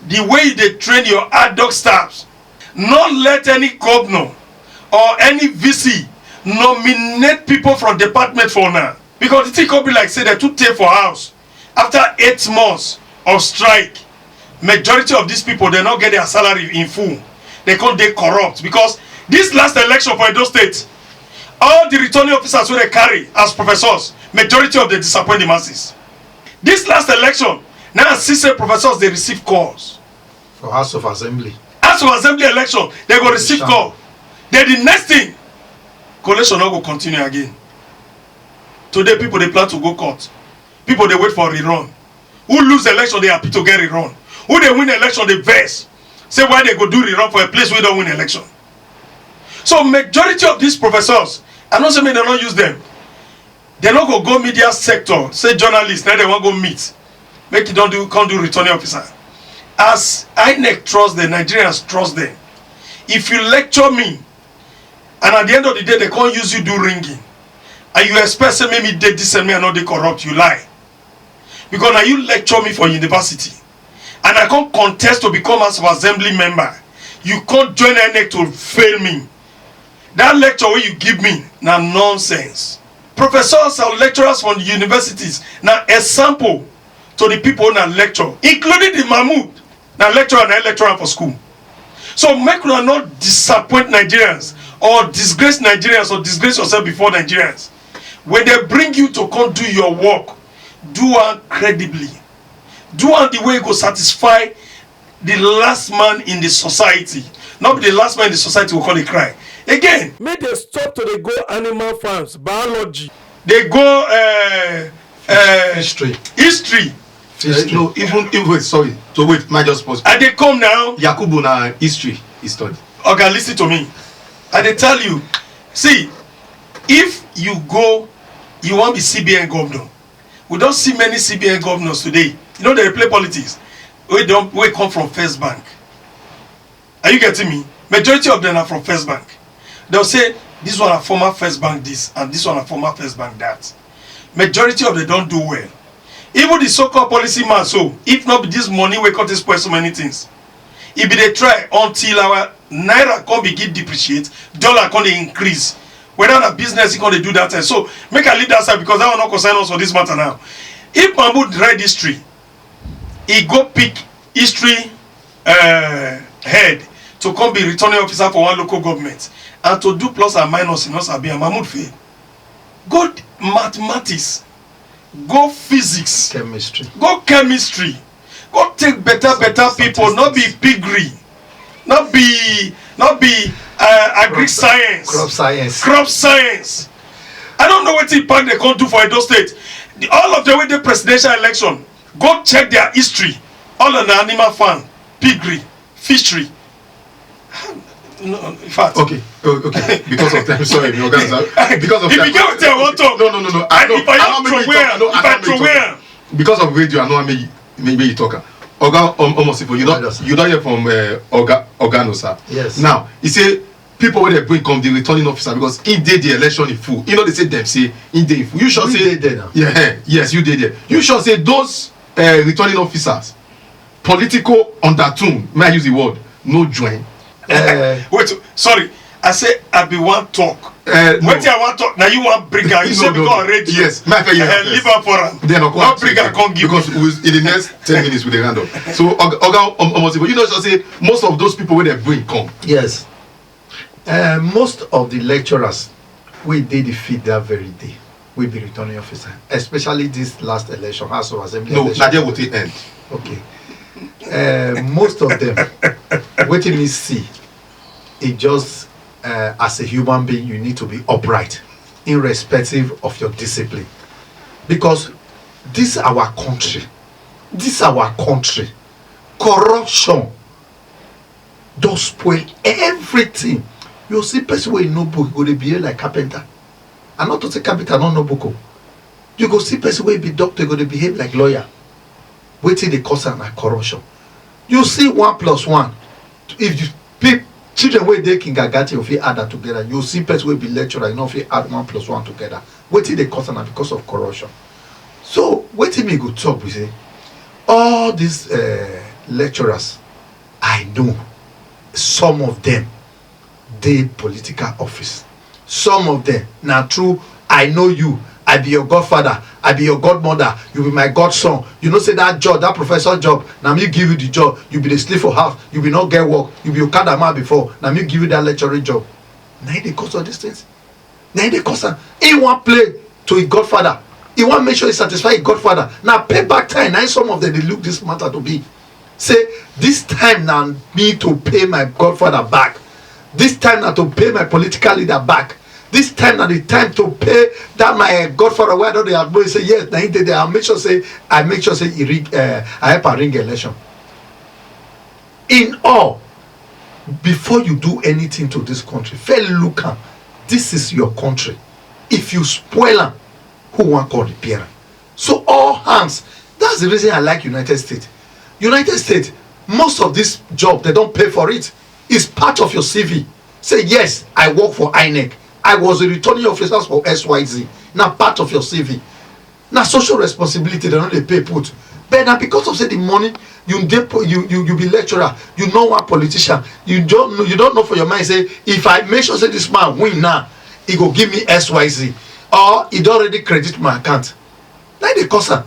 the way you dey train your ad hoc staffs. No let any governor or any V C nominate people from department for now, because the thing come be like say dem too tey for house. After eight months of strike, majority of these people, they no get their salary in full. They come dey corrupt, because this last election for Edo State, all the returning officers wey dem carry as professors, majority of them disappoint the masses. This last election, now I see say professors dey receive calls. For House of Assembly. House of Assembly election, dem go receive call. Then the next thing, collation no go continue again. Today, people dey plan to go court. People dey wait for rerun. Who lose election dey happy to get rerun. Who dey win election dey vex, say why dem go do rerun for a place wey don win election. So majority of these professors, I no say make dem no use them. Dem no go go media sector, say journalist, na dem wan go meet. Make e don do, come do returning officer. As INEC trust them, Nigerians trust them. If you lecture me, and at the end of the day, dem come use you do ringing, and you expect say make me dey decent, make I no dey corrupt, you lie. Because na you lecture me for university, and I come contest to become House of Assembly member. You come join INEC to fail me. That lecture wey you give me na nonsense. Professors and lecturers from the universities na example to the people na lecture, including the Mahmoud, na lecturer na lecturer for school. So make una no disappoint Nigerians or disgrace Nigerians or disgrace yourself before Nigerians. When they bring you to come do your work, do am credibly, do am the way e go satisfy the last man in the society, not be the last man in the society will come dey cry again. Make dem stop to dey go animal farms, biology, dey go uh, uh, History. History. History. No, even even wait, sorry. So wait, my just pause. I dey come now. Yakubu na history he study. Oga, listen to me. I dey tell you, see, if you go, you wan be C B N governor. We don see many C B N governors today. You know, they play politics. Wey don wey come from First Bank. Are you getting me? Majority of them are from First Bank. They'll say, this one are former First Bank this and this one are former First Bank that. Majority of them don't do well. Even the so-called policy man, so if not be this money, we cut this spoil so many things. If they try until our naira come begin depreciate, dollar come dey increase. Whether na business, you come dey do that time. So make I leave that side because that one not concern us for this matter now. If Mahmoud read history, he go pick history uh, head to come be returning officer for one local government and to do plus and minus in Osabia, Mahmoud fail. Go mathematics, go physics, Chemistry. Go chemistry, go take better better people, not be piggery, not be not be uh, agri science, Crop science. Crop science. I don't know what the park they can't do for Edo State. The, all of the way the presidential election, go check their history. All of the animal farm, piggery, fishery. No, in fact, Okay, oh, okay. Because of time, sorry, mi oga, sir. Because of if time. You get what I want to talk, No, no, no, no. And no, if I no, don't make throw you where, talk. No, if I I no, throw make you where, talk. Because of radio, I know I make make make you talk. Oga, um, almost people, you don't Yes. you don't hear from uh, Oga Oga no sir. Yes. Now he say people wey dey bring come the returning officer because he dey the election in full. He no dey say dem say he dey in full. You sure We say dey there now. Yeah, eh, yes, you dey there. You sure say those uh, returning officers, political undertone, may I use the word, no join. Eh, Wait, sorry. I say I be one talk. Uh, no. Wetin I wan talk, na you wan bring am. You No, say no, because no. already. Yes, my friend, yes, Eh, yes. leave am for am. Then of course, Don't bring am come give me. Because we, in the next ten minutes we dey round up. So Oga, Oga um, almost you know so say most of those people wey dey bring come. Yes. Uh, most of the lecturers wey dey the field that very day wey be returning officer, especially this last election, House of Assembly No, election. na there we take end. Okay. Uh, most of them, wetin me see, e just uh, as a human being, you need to be upright, irrespective of your discipline, because this our country, this our country, corruption don spoil everything. You see person wey no book go dey behave like carpenter. I no to say carpenter no no book o. You go see person wey be doctor go dey behave like lawyer. Wetin dey cause am na corruption. You see one plus one. If you pe- children wey dey kindergarten you fit add am together, you see person wey be lecturer, you no fit add one plus one together. Wetin dey cause am na because of corruption. So wetin me go talk be say all these uh, lecturers, I know some of them dey political office. Some of them na true, I know you, I be your godfather, I be your godmother, you be my godson. You know say that job, that professor job, na me give you the job. You be dey sleep for house, you be no get work, you be okada man before, na me give you that lecturing job. Na him dey cause all these things. Na him dey cause am. He wan play to him godfather. He wan make sure he satisfy him godfather. Na payback time na him some of them dey look this matter to be. Say this time na me to pay my godfather back. This time na to pay my political leader back. This time na the time to pay that my godfather wey I don dey admire say yes na him dey there. I make sure say I make sure say he rig uh, I help am rig election. In all, before you do anything to this country, first look am. This is your country. If you spoil am, who wan come repair am? So all hands. That's the reason I like United States. United States, most of this job they don't pay for it. It's part of your C V. Say yes, I work for INEC. I was a returning officer for X Y Z. Now part of your C V. Na social responsibility dem no dey pay put. But na because of say the money, you dey po- you you you be lecturer, you know one politician, you don't know, you don't know for your mind say, if I make sure say this man win now, he go give me X Y Z, or he don already credit my account. Na dey cause am.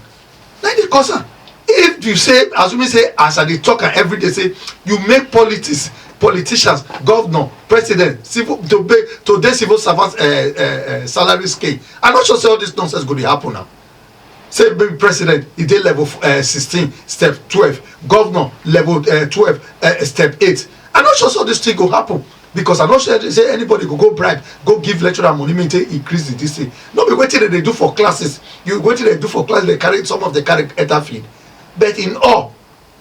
Na dey cause am. If you say, assuming say, as I dey talk am every day, say you make politics, politicians, governor, president, civil, to pay, to dey civil servants, uh, uh, uh, salary scale, I no sure say all this nonsense go dey happen now. Say maybe president, e dey level uh, sixteen, step twelve, governor, level uh, twelve, uh, step eight. I no sure say all this thing go happen, because I no sure say anybody go go bribe, go give lecturer money, make e take increase the this thing. No be wetin dem dey do for classes. You, wetin dem do for class, dem carry, some of dem carry enter field. But in all,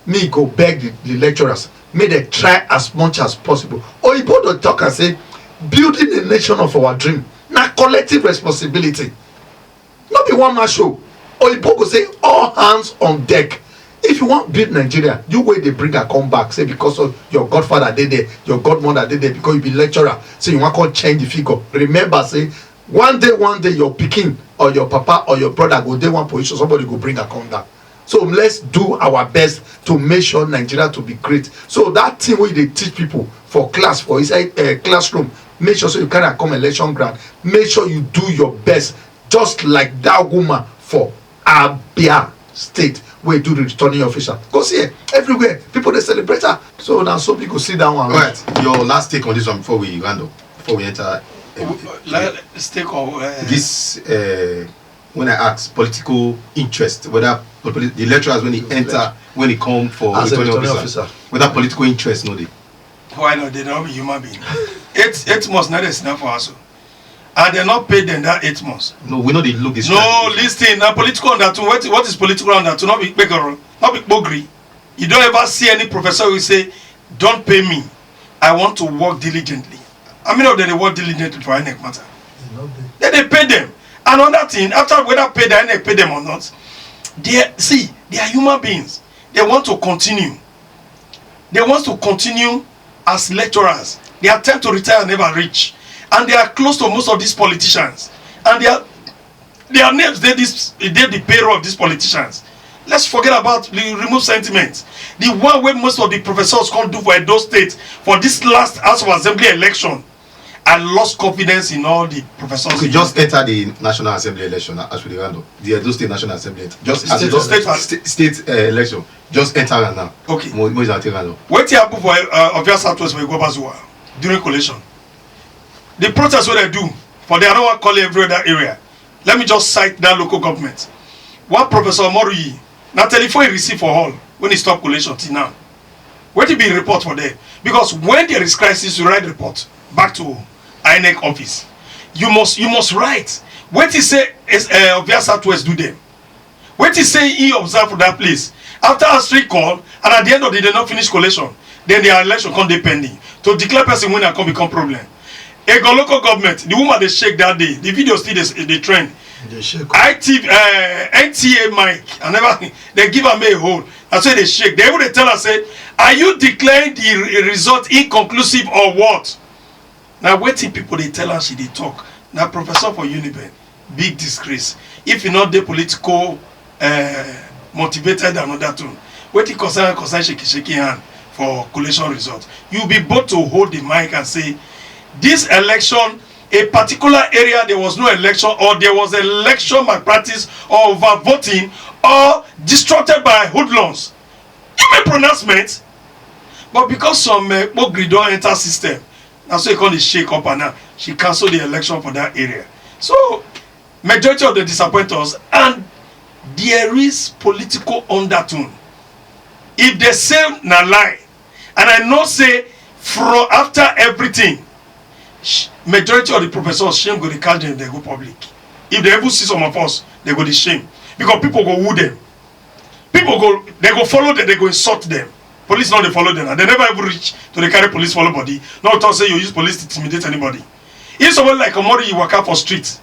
me go beg the, the lecturers, make dem try as much as possible. Oyibo don talk and say, building a nation of our dream na collective responsibility. No be one man show. Oyibo go say, all hands on deck. If you wan build Nigeria, you wey dey bring am come back, say because of your godfather dey there, your godmother dey there, because you be lecturer, say you wan come change the figure. Remember say, one day, one day, your pikin or your papa or your brother go dey one position, somebody go bring am come down. So let's do our best to make sure Nigeria to be great. So that thing wey you dey teach people for class, for inside uh, classroom, make sure so you carry am come election ground. Make sure you do your best, just like that woman for Abia State wey do the returning officer. Go see her everywhere. People dey celebrate her. So na so we go see that one. All right, your last take on this one before we round up, before we enter. Uh, La- stake of uh, this uh, when I ask political interest, whether the polit- the lecturers when he enter, when he come for As a returning returning officer, officer. Whether political interest no dey. Why not? They don't be human being. Eight eight months now they snap for us, and they not pay them that eight months. No, we no dey look this. No, listen. Now political undertone. What what is political undertone? Not be beggar, not be bogri. You don't ever see any professor who say, "Don't pay me. I want to work diligently." How many of them they work diligently for INEC matter? Then they pay them. Another thing, after whether pay the INEC pay them or not, they see they are human beings. They want to continue. They want to continue as lecturers. Their time to retire never reach, and they are close to most of these politicians, and they are their names dey this dey the payroll of these politicians. Let's forget about the remove sentiment. The one wey most of the professors come do for Edo State for this last House of Assembly election, I lost confidence in all the professors. Okay, just enter the National Assembly election as we dey round up. The Edo State National Assembly. Just as State- just state- state, state uh, election. Just enter am now. Okay. Mo mo is enter am now. Wetin happen for uh, Ovia Southwest for Igobazuwa during collation? The protest wey dem do for there, I no wan call it every other area. Let me just cite that local government. One Professor Omoruyi, na telephone he receive for hall when he stop collation till now. Wetin be report for there? Because when there is crisis, you write report back to INEC office. You must you must write. Wetin say is uh, Ovia Southwest do them? Wetin say he observe for that place? After answering call, and at the end of the day, not finish collation, then the election come dey pending. To declare person winner come become problem. Ego local government, the woman dey shake that day. The video still dey dey trend. Dey shake. I T uh, N T A mic, I never they give am a hole. I say they shake. They even dey tell her say, "Are you declaring the re- result inconclusive or what?" Now wetin people dey tell her she dey talk. Now professor for Uniben, big disgrace. If you not dey political uh, motivated and other tone, wetin concern concern shaky shaky hand for collation result? You be bold to hold the mic and say, "This election, a particular area there was no election, or there was election malpractice, or over voting, or disrupted by hoodlums." Give me pronouncement. But because some uh, Ogri don enter system, na so e come dey shake up and down. She cancel the election for that area. So majority of the disappointers, and there is political undertone. If they say na lie, and I know say from after everything, sh- majority of the professors shame go dey catch them, they go public. If they even see some of us, they go dey shame because people go woo them. People go, they go follow them, they go insult them. Police no dey follow them, and they never even reach to dey carry police follow body. No talk say you use police to intimidate anybody. If somebody like Omori you waka for street,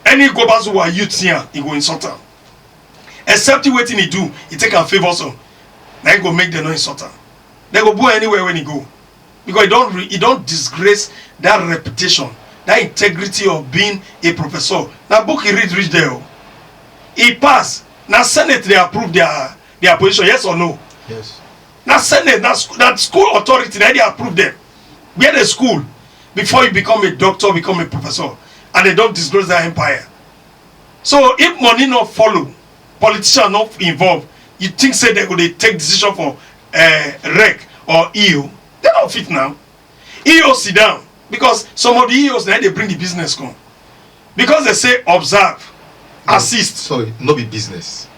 any go back to youth here, he go insult am. Except wetin he do, he take am favour some. Na he go make them no insult am. They go boo anywhere when he go. Because he don re- he don disgrace that reputation, that integrity of being a professor. Na book he read reach there o. He pass. Na senate dey approve their their position, yes or no? Yes. Na senate, na school, na school authority na dey approve them. Where the school, before you become a doctor, become a professor, and they don disgrace their empire. So if money no follow, politician no involve, you think say they go dey take decision for uh, rec or eo? They no fit now. Eo sit down, because some of the eos na dey bring the business come, because they say observe, assist. Sorry, no be business.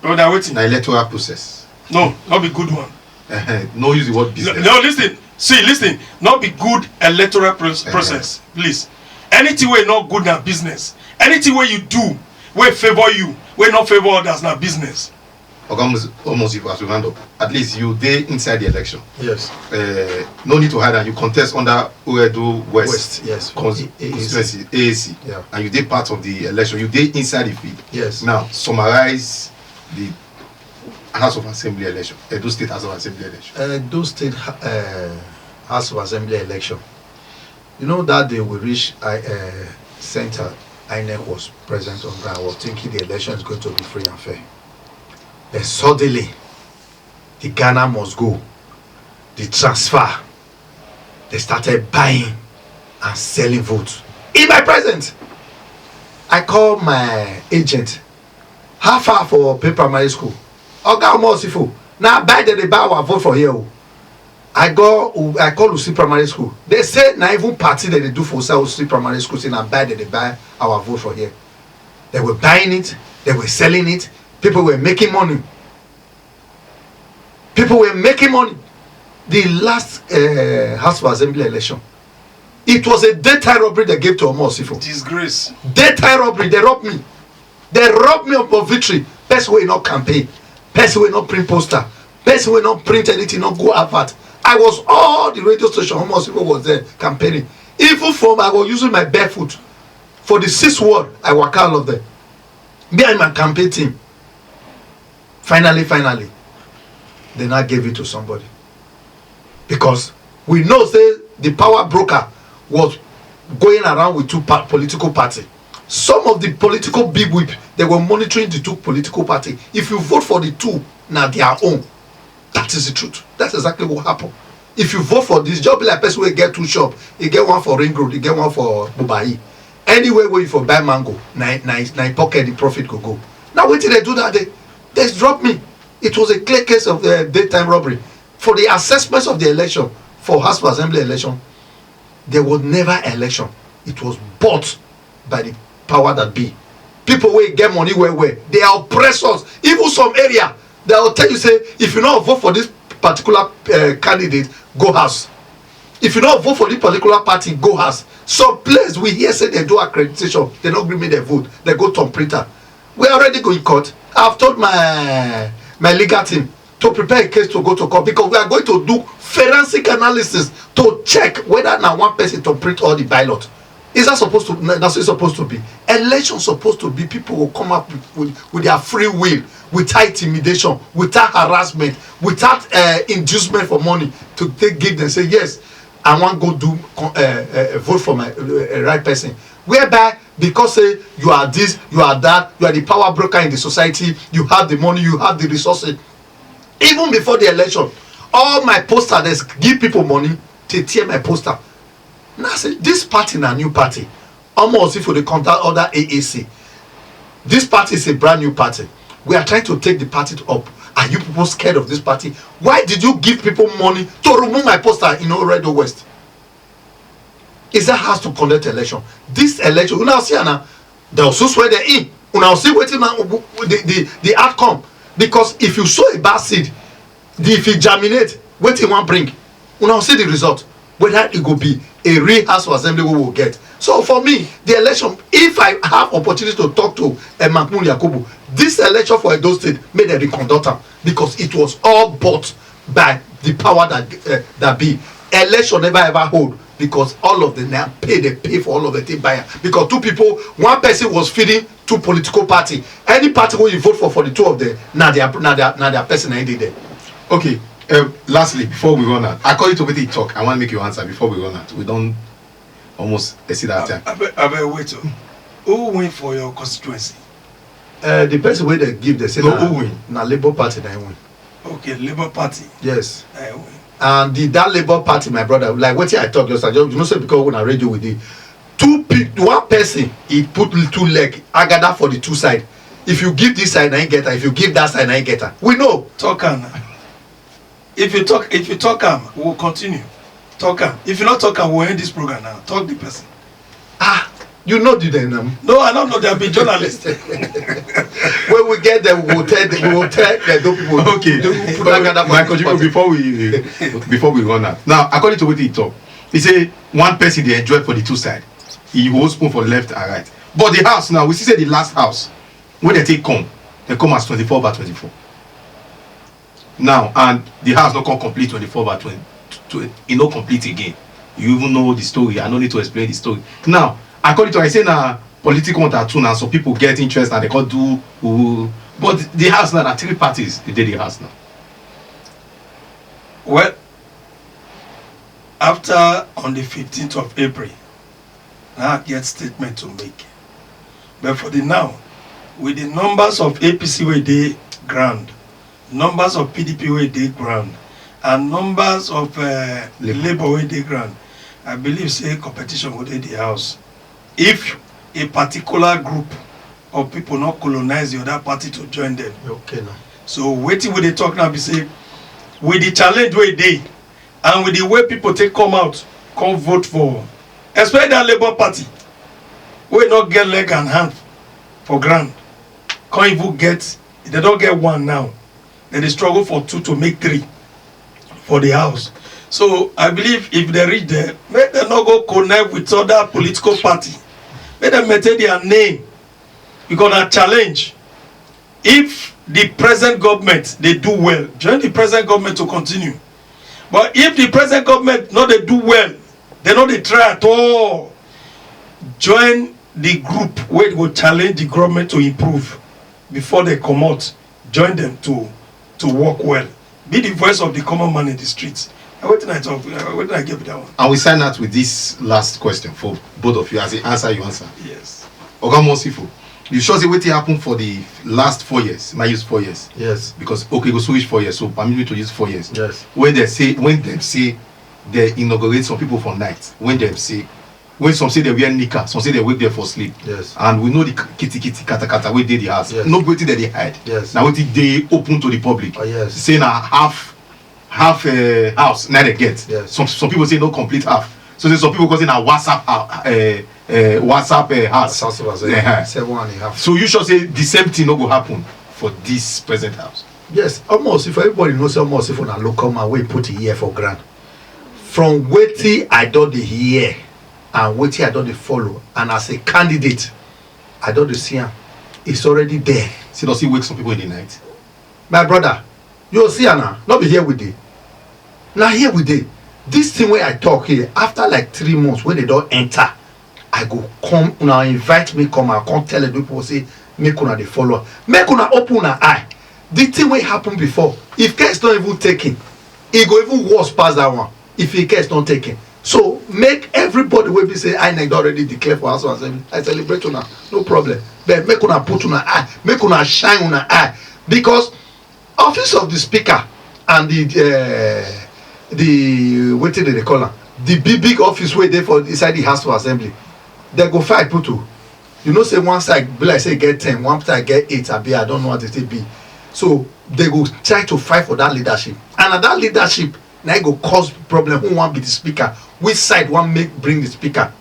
Oh, na wetin? Na electoral process. No, no be good one. No use the word business. No, listen, see, listen, no be good electoral pro- process, please. Anything wey no good na business. Anything wey you do wey favour you, wey no favour others, na business. Oga, almost, almost, if as we round up, at least you dey inside the election. Yes. Uh, no need to hide, and you contest under Uredu West, West, yes. Cons- A- A A C. Constituency, A A C, Yeah. And you dey part of the election. You dey inside the field. Yes. Now summarize the House of Assembly election, Edo State House of Assembly election. Edo State uh, House of Assembly election. You know that day we reach I, uh, center, INEC was present on ground. I was thinking the election is going to be free and fair. Then suddenly, the Ghana must go, the transfer, they started buying and selling votes in my presence. I call my agent, how far for Pay Primary School? Oga Omosifo, na buy dem dey buy our vote for here o. I go, I call Usi Primary School. They say na even party that they do for Usi Primary School, say na buy dem dey buy our vote for here. They were buying it, they were selling it, people were making money. People were making money. The last uh, House of Assembly election, it was a daytime robbery they gave to Omosifo. Disgrace. Daytime robbery, they robbed me. They robbed me of my victory. Person wey no campaign, person wey no print poster, person wey no print anything, no go advert. I was all the radio station, almost people was there campaigning. Even from I was using my barefoot for the six word, I waka all of them. Me and my campaign team. Finally, finally, they now gave it to somebody. Because we know say the power broker was going around with two pa- political party. Some of the political big whip, they were monitoring the two political party. If you vote for the two, now their own. That is the truth. That's exactly what happened. If you vote for this, just be like person wey get two shop, you get one for Ring Road, you get one for Bubayi. Anywhere where you for buy mango, na na na in pocket the profit go go. Now wetin they do that day? They drop me. It was a clear case of uh, daytime robbery. For the assessments of the election, for House of Assembly election, there was never election. It was bought by the power that be. People wey get money well well, they are oppressors. Even some area, they will tell you say, if you no vote for this particular uh, candidate, go house. If you no vote for this particular party, go house. Some place we hear say they do accreditation, they no gree me they vote, they go turn printer. We already go in court. I've told my my legal team to prepare a case to go to court because we are going to do forensic analysis to check whether na one person to print all the ballot. Is that supposed to? That's what it's supposed to be. Election supposed to be people will come up with, with, with their free will, without intimidation, without harassment, without uh, inducement for money to take give them. Say yes, I want go do uh, uh, vote for my uh, right person. Whereby because say you are this, you are that, you are the power broker in the society, you have the money, you have the resources. Even before the election, all my poster they give people money to tear my poster. Now I say this party na new party. Almost if they contact other A A C. This party is a brand new party. We are trying to take the party up. Are you people scared of this party? Why did you give people money to remove my poster in Oredo West? Is that house to conduct election? This election, una see na, they also swear they in. Una see wetin na the the the outcome, because if you sow a bad seed, the if e germinate, wetin e wan bring, una see the result, whether e go be a real house of assembly wey we go get. So for me, the election, if I have opportunity to talk to uh, Mahmoud Yakubu, this election for Edo State, make dem reconduct am, because it was all bought by the power that uh, that be. Election never ever hold, because all of them na pay, they pay for all of the thing buy am, because two people, one person was feeding two political party. Any party wey you vote for, for the two of them, na their na their na their person na dey there. Okay. Um, lastly, before we run out, according to wetin you talk, I want make you answer before we run out. We don almost exceed our time. Abeg, abeg wait o. Who win for your constituency? Uh, the person wey dem give, dem say No, na, who win? Na Labour Party na him win. Okay, Labour Party. Yes. Uh, And the that Labour Party, my brother, like wetin I talk just, I just, you know say because we na radio we dey, two pe one person, he put two leg, agada for the two side. If you give this side, na him get am. If you give that side, na him get am. We know. Talk am. If you talk, if you talk am, we will continue. Talk am. If you not talk am, we will end this program now. Talk the person. Ah, you know the dem now. No, I don't know. They be journalist. When we get them, we will tell them, we will tell the Edo people. Okay. They will put But agada for my this country, party. Before we before we run out now, according to what he talk, he say one person dey enjoy for the two side. He hold spoon for left and right. But the house now, we see say the last house wey dem take come, dem come as twenty-four by twenty-four. Now, and the house no come complete twenty-four by twenty, tw- e no complete again. You even know the story. I no need to explain the story. Now, according to, I say na political one too, na some people get interest and dem come do, ooh, but the house now, na three parties dey the house now. Well, after on the fifteenth of April, now I get statement to make. But for the now, with the numbers of A P C wey dey ground, numbers of P D P wey dey ground, and numbers of uh, Labour. Labour wey dey ground, I believe say competition go dey the house. If a particular group of people not colonize the other party to join them. Okay now. So wetin we dey talk now be say, with the challenge wey dey, and with the way people take come out, come vote for, especially that Labour Party, wey no get leg and hand for ground, come even get, they don get one now. Dem dey struggle for two to make three for the house. So I believe if dem reach there, make dem no go connect with other political party. Make dem maintain their name, because na challenge. If the present government dey do well, join the present government to continue. But if the present government no dey do well, dem no dey try at all, join the group wey go challenge the government to improve before dem comot. Join them to to work well. Be the voice of the common man in the streets. Na wetin I talk, na wetin I get be that one. And we sign out with this last question for both of you as the answer you answer. Yes. Oga Mosifo, you sure say wetin happen for the last four years, my use four years, Yes. Because okay, go switch four years, so permit me to use four years. Yes. When they say, when dem say they inaugurate some people for night, when dem say, when some say they wear knicker, some say they wake them for sleep. Yes. And we know the k- kitty kitty kata kata wey dey the house. Yes. No wetin dem dey hide. Yes. Na wetin dey open to the public. Oh, yes. Say na half half uh, house na dem get. Yes. Some some people say no complete half. So say some people go say na WhatsApp uh, uh, uh, WhatsApp uh, house. South of Yeah. Seven and a half. So you sure say the same thing no go happen for this present house? Yes, almost if everybody knows almost if una local man wey put a year for ground. From wetin I don dey hear and wetin I don dey follow, and as a candidate, I don dey see am. It's already there. See, does he wake some people in the night? My brother, you see am now, no be here we dey. Na here we dey. This thing wey I talk here, after like three months when they don enter, I go come, una invite me come, I come tell the people say make una dey follow am. Make una open una eye. The thing wey happen before, if case don even taken, e go even worse pass that one if e case don taken. So make everybody wey be say INEC don already declare for House of Assembly, I celebrate una, no problem. But make una put una eye, make una shine una eye, because office of the speaker and the uh, the wetin dem dey call am, the big big office wey dey for inside the House of Assembly, dem go fight put o. You know say one side be like say e get ten, one side get eight, abi I don't know how to take be. So dem go try to fight for that leadership, and na that leadership na e go cause problem. Who wan be the speaker? Which side wan make bring the speaker?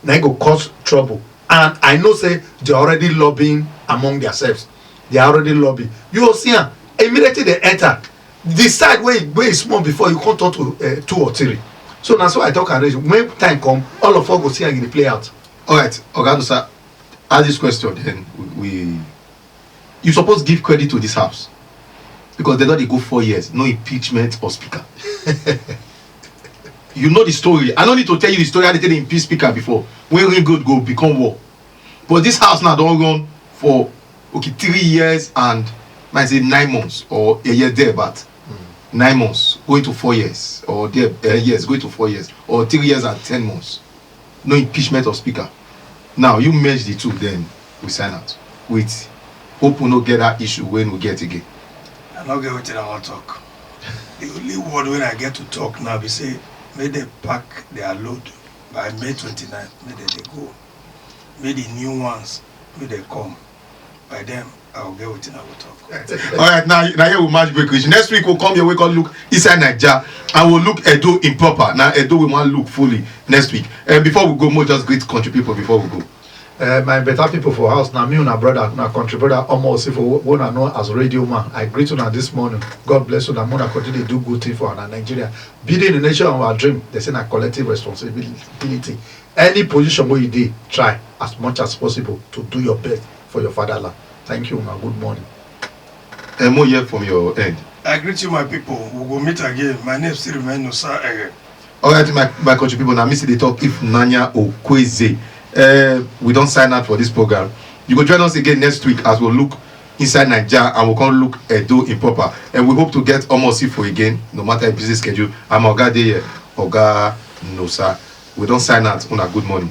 Na e go cause trouble. And I know say they already lobbying among themselves. They already lobby. You go see am immediately they enter. The side wey wey e small before, you come turn to uh, two or three. So na so I talk and reach. When time come, all of us go see how e dey play out. All right, Oga Adusa, ask this question, then we, we you suppose give credit to this house because they don dey go four years, no impeachment of speaker. You know the story. I no need to tell you the story how they take dey impeach speaker before, when Ring Road go become war. But this house now don run for okay three years and might say nine months or a year there, but nine months going to four years or there uh, years going to four years or three years and ten months. No impeachment of speaker. Now you merge the two, then we sign out with Hope we no get that issue when we get again. I no get wetin I wan talk. The only word wey I get to talk now be say make dem pack their load by May twenty-ninth, make dem dey go. Make the new ones, make dem come. By then, I go get wetin I go talk. All right, now, now here we match break reach. Next week we'll come your way, come look inside Naija, and we'll look Edo in proper. Now Edo we want look fully next week. And before we go, more just greet country people before we go. Uh, my better people for house, now me and my brother, my country brother, almost if we want to know as radio man. I greet you now this morning. God bless you. Now, Mona continue to do good thing for our Nigeria. Building the nation of our dream, they say na collective responsibility. Any position where you dey, try as much as possible to do your best for your fatherland. Thank you, now good morning. And more here from your end. I greet you, my people. We go meet again. My name still remain Nosa Ere. All right, my, my country people, now me see they talk if Nanya Okweze. Uh, we don't sign out for this program. You go join us again next week as we'll look inside Naija and we'll come look Edo in proper. And we hope to get almost for again, no matter your busy schedule. I'm Oga Deye, Oga Nosa. We don't sign out. Una good morning.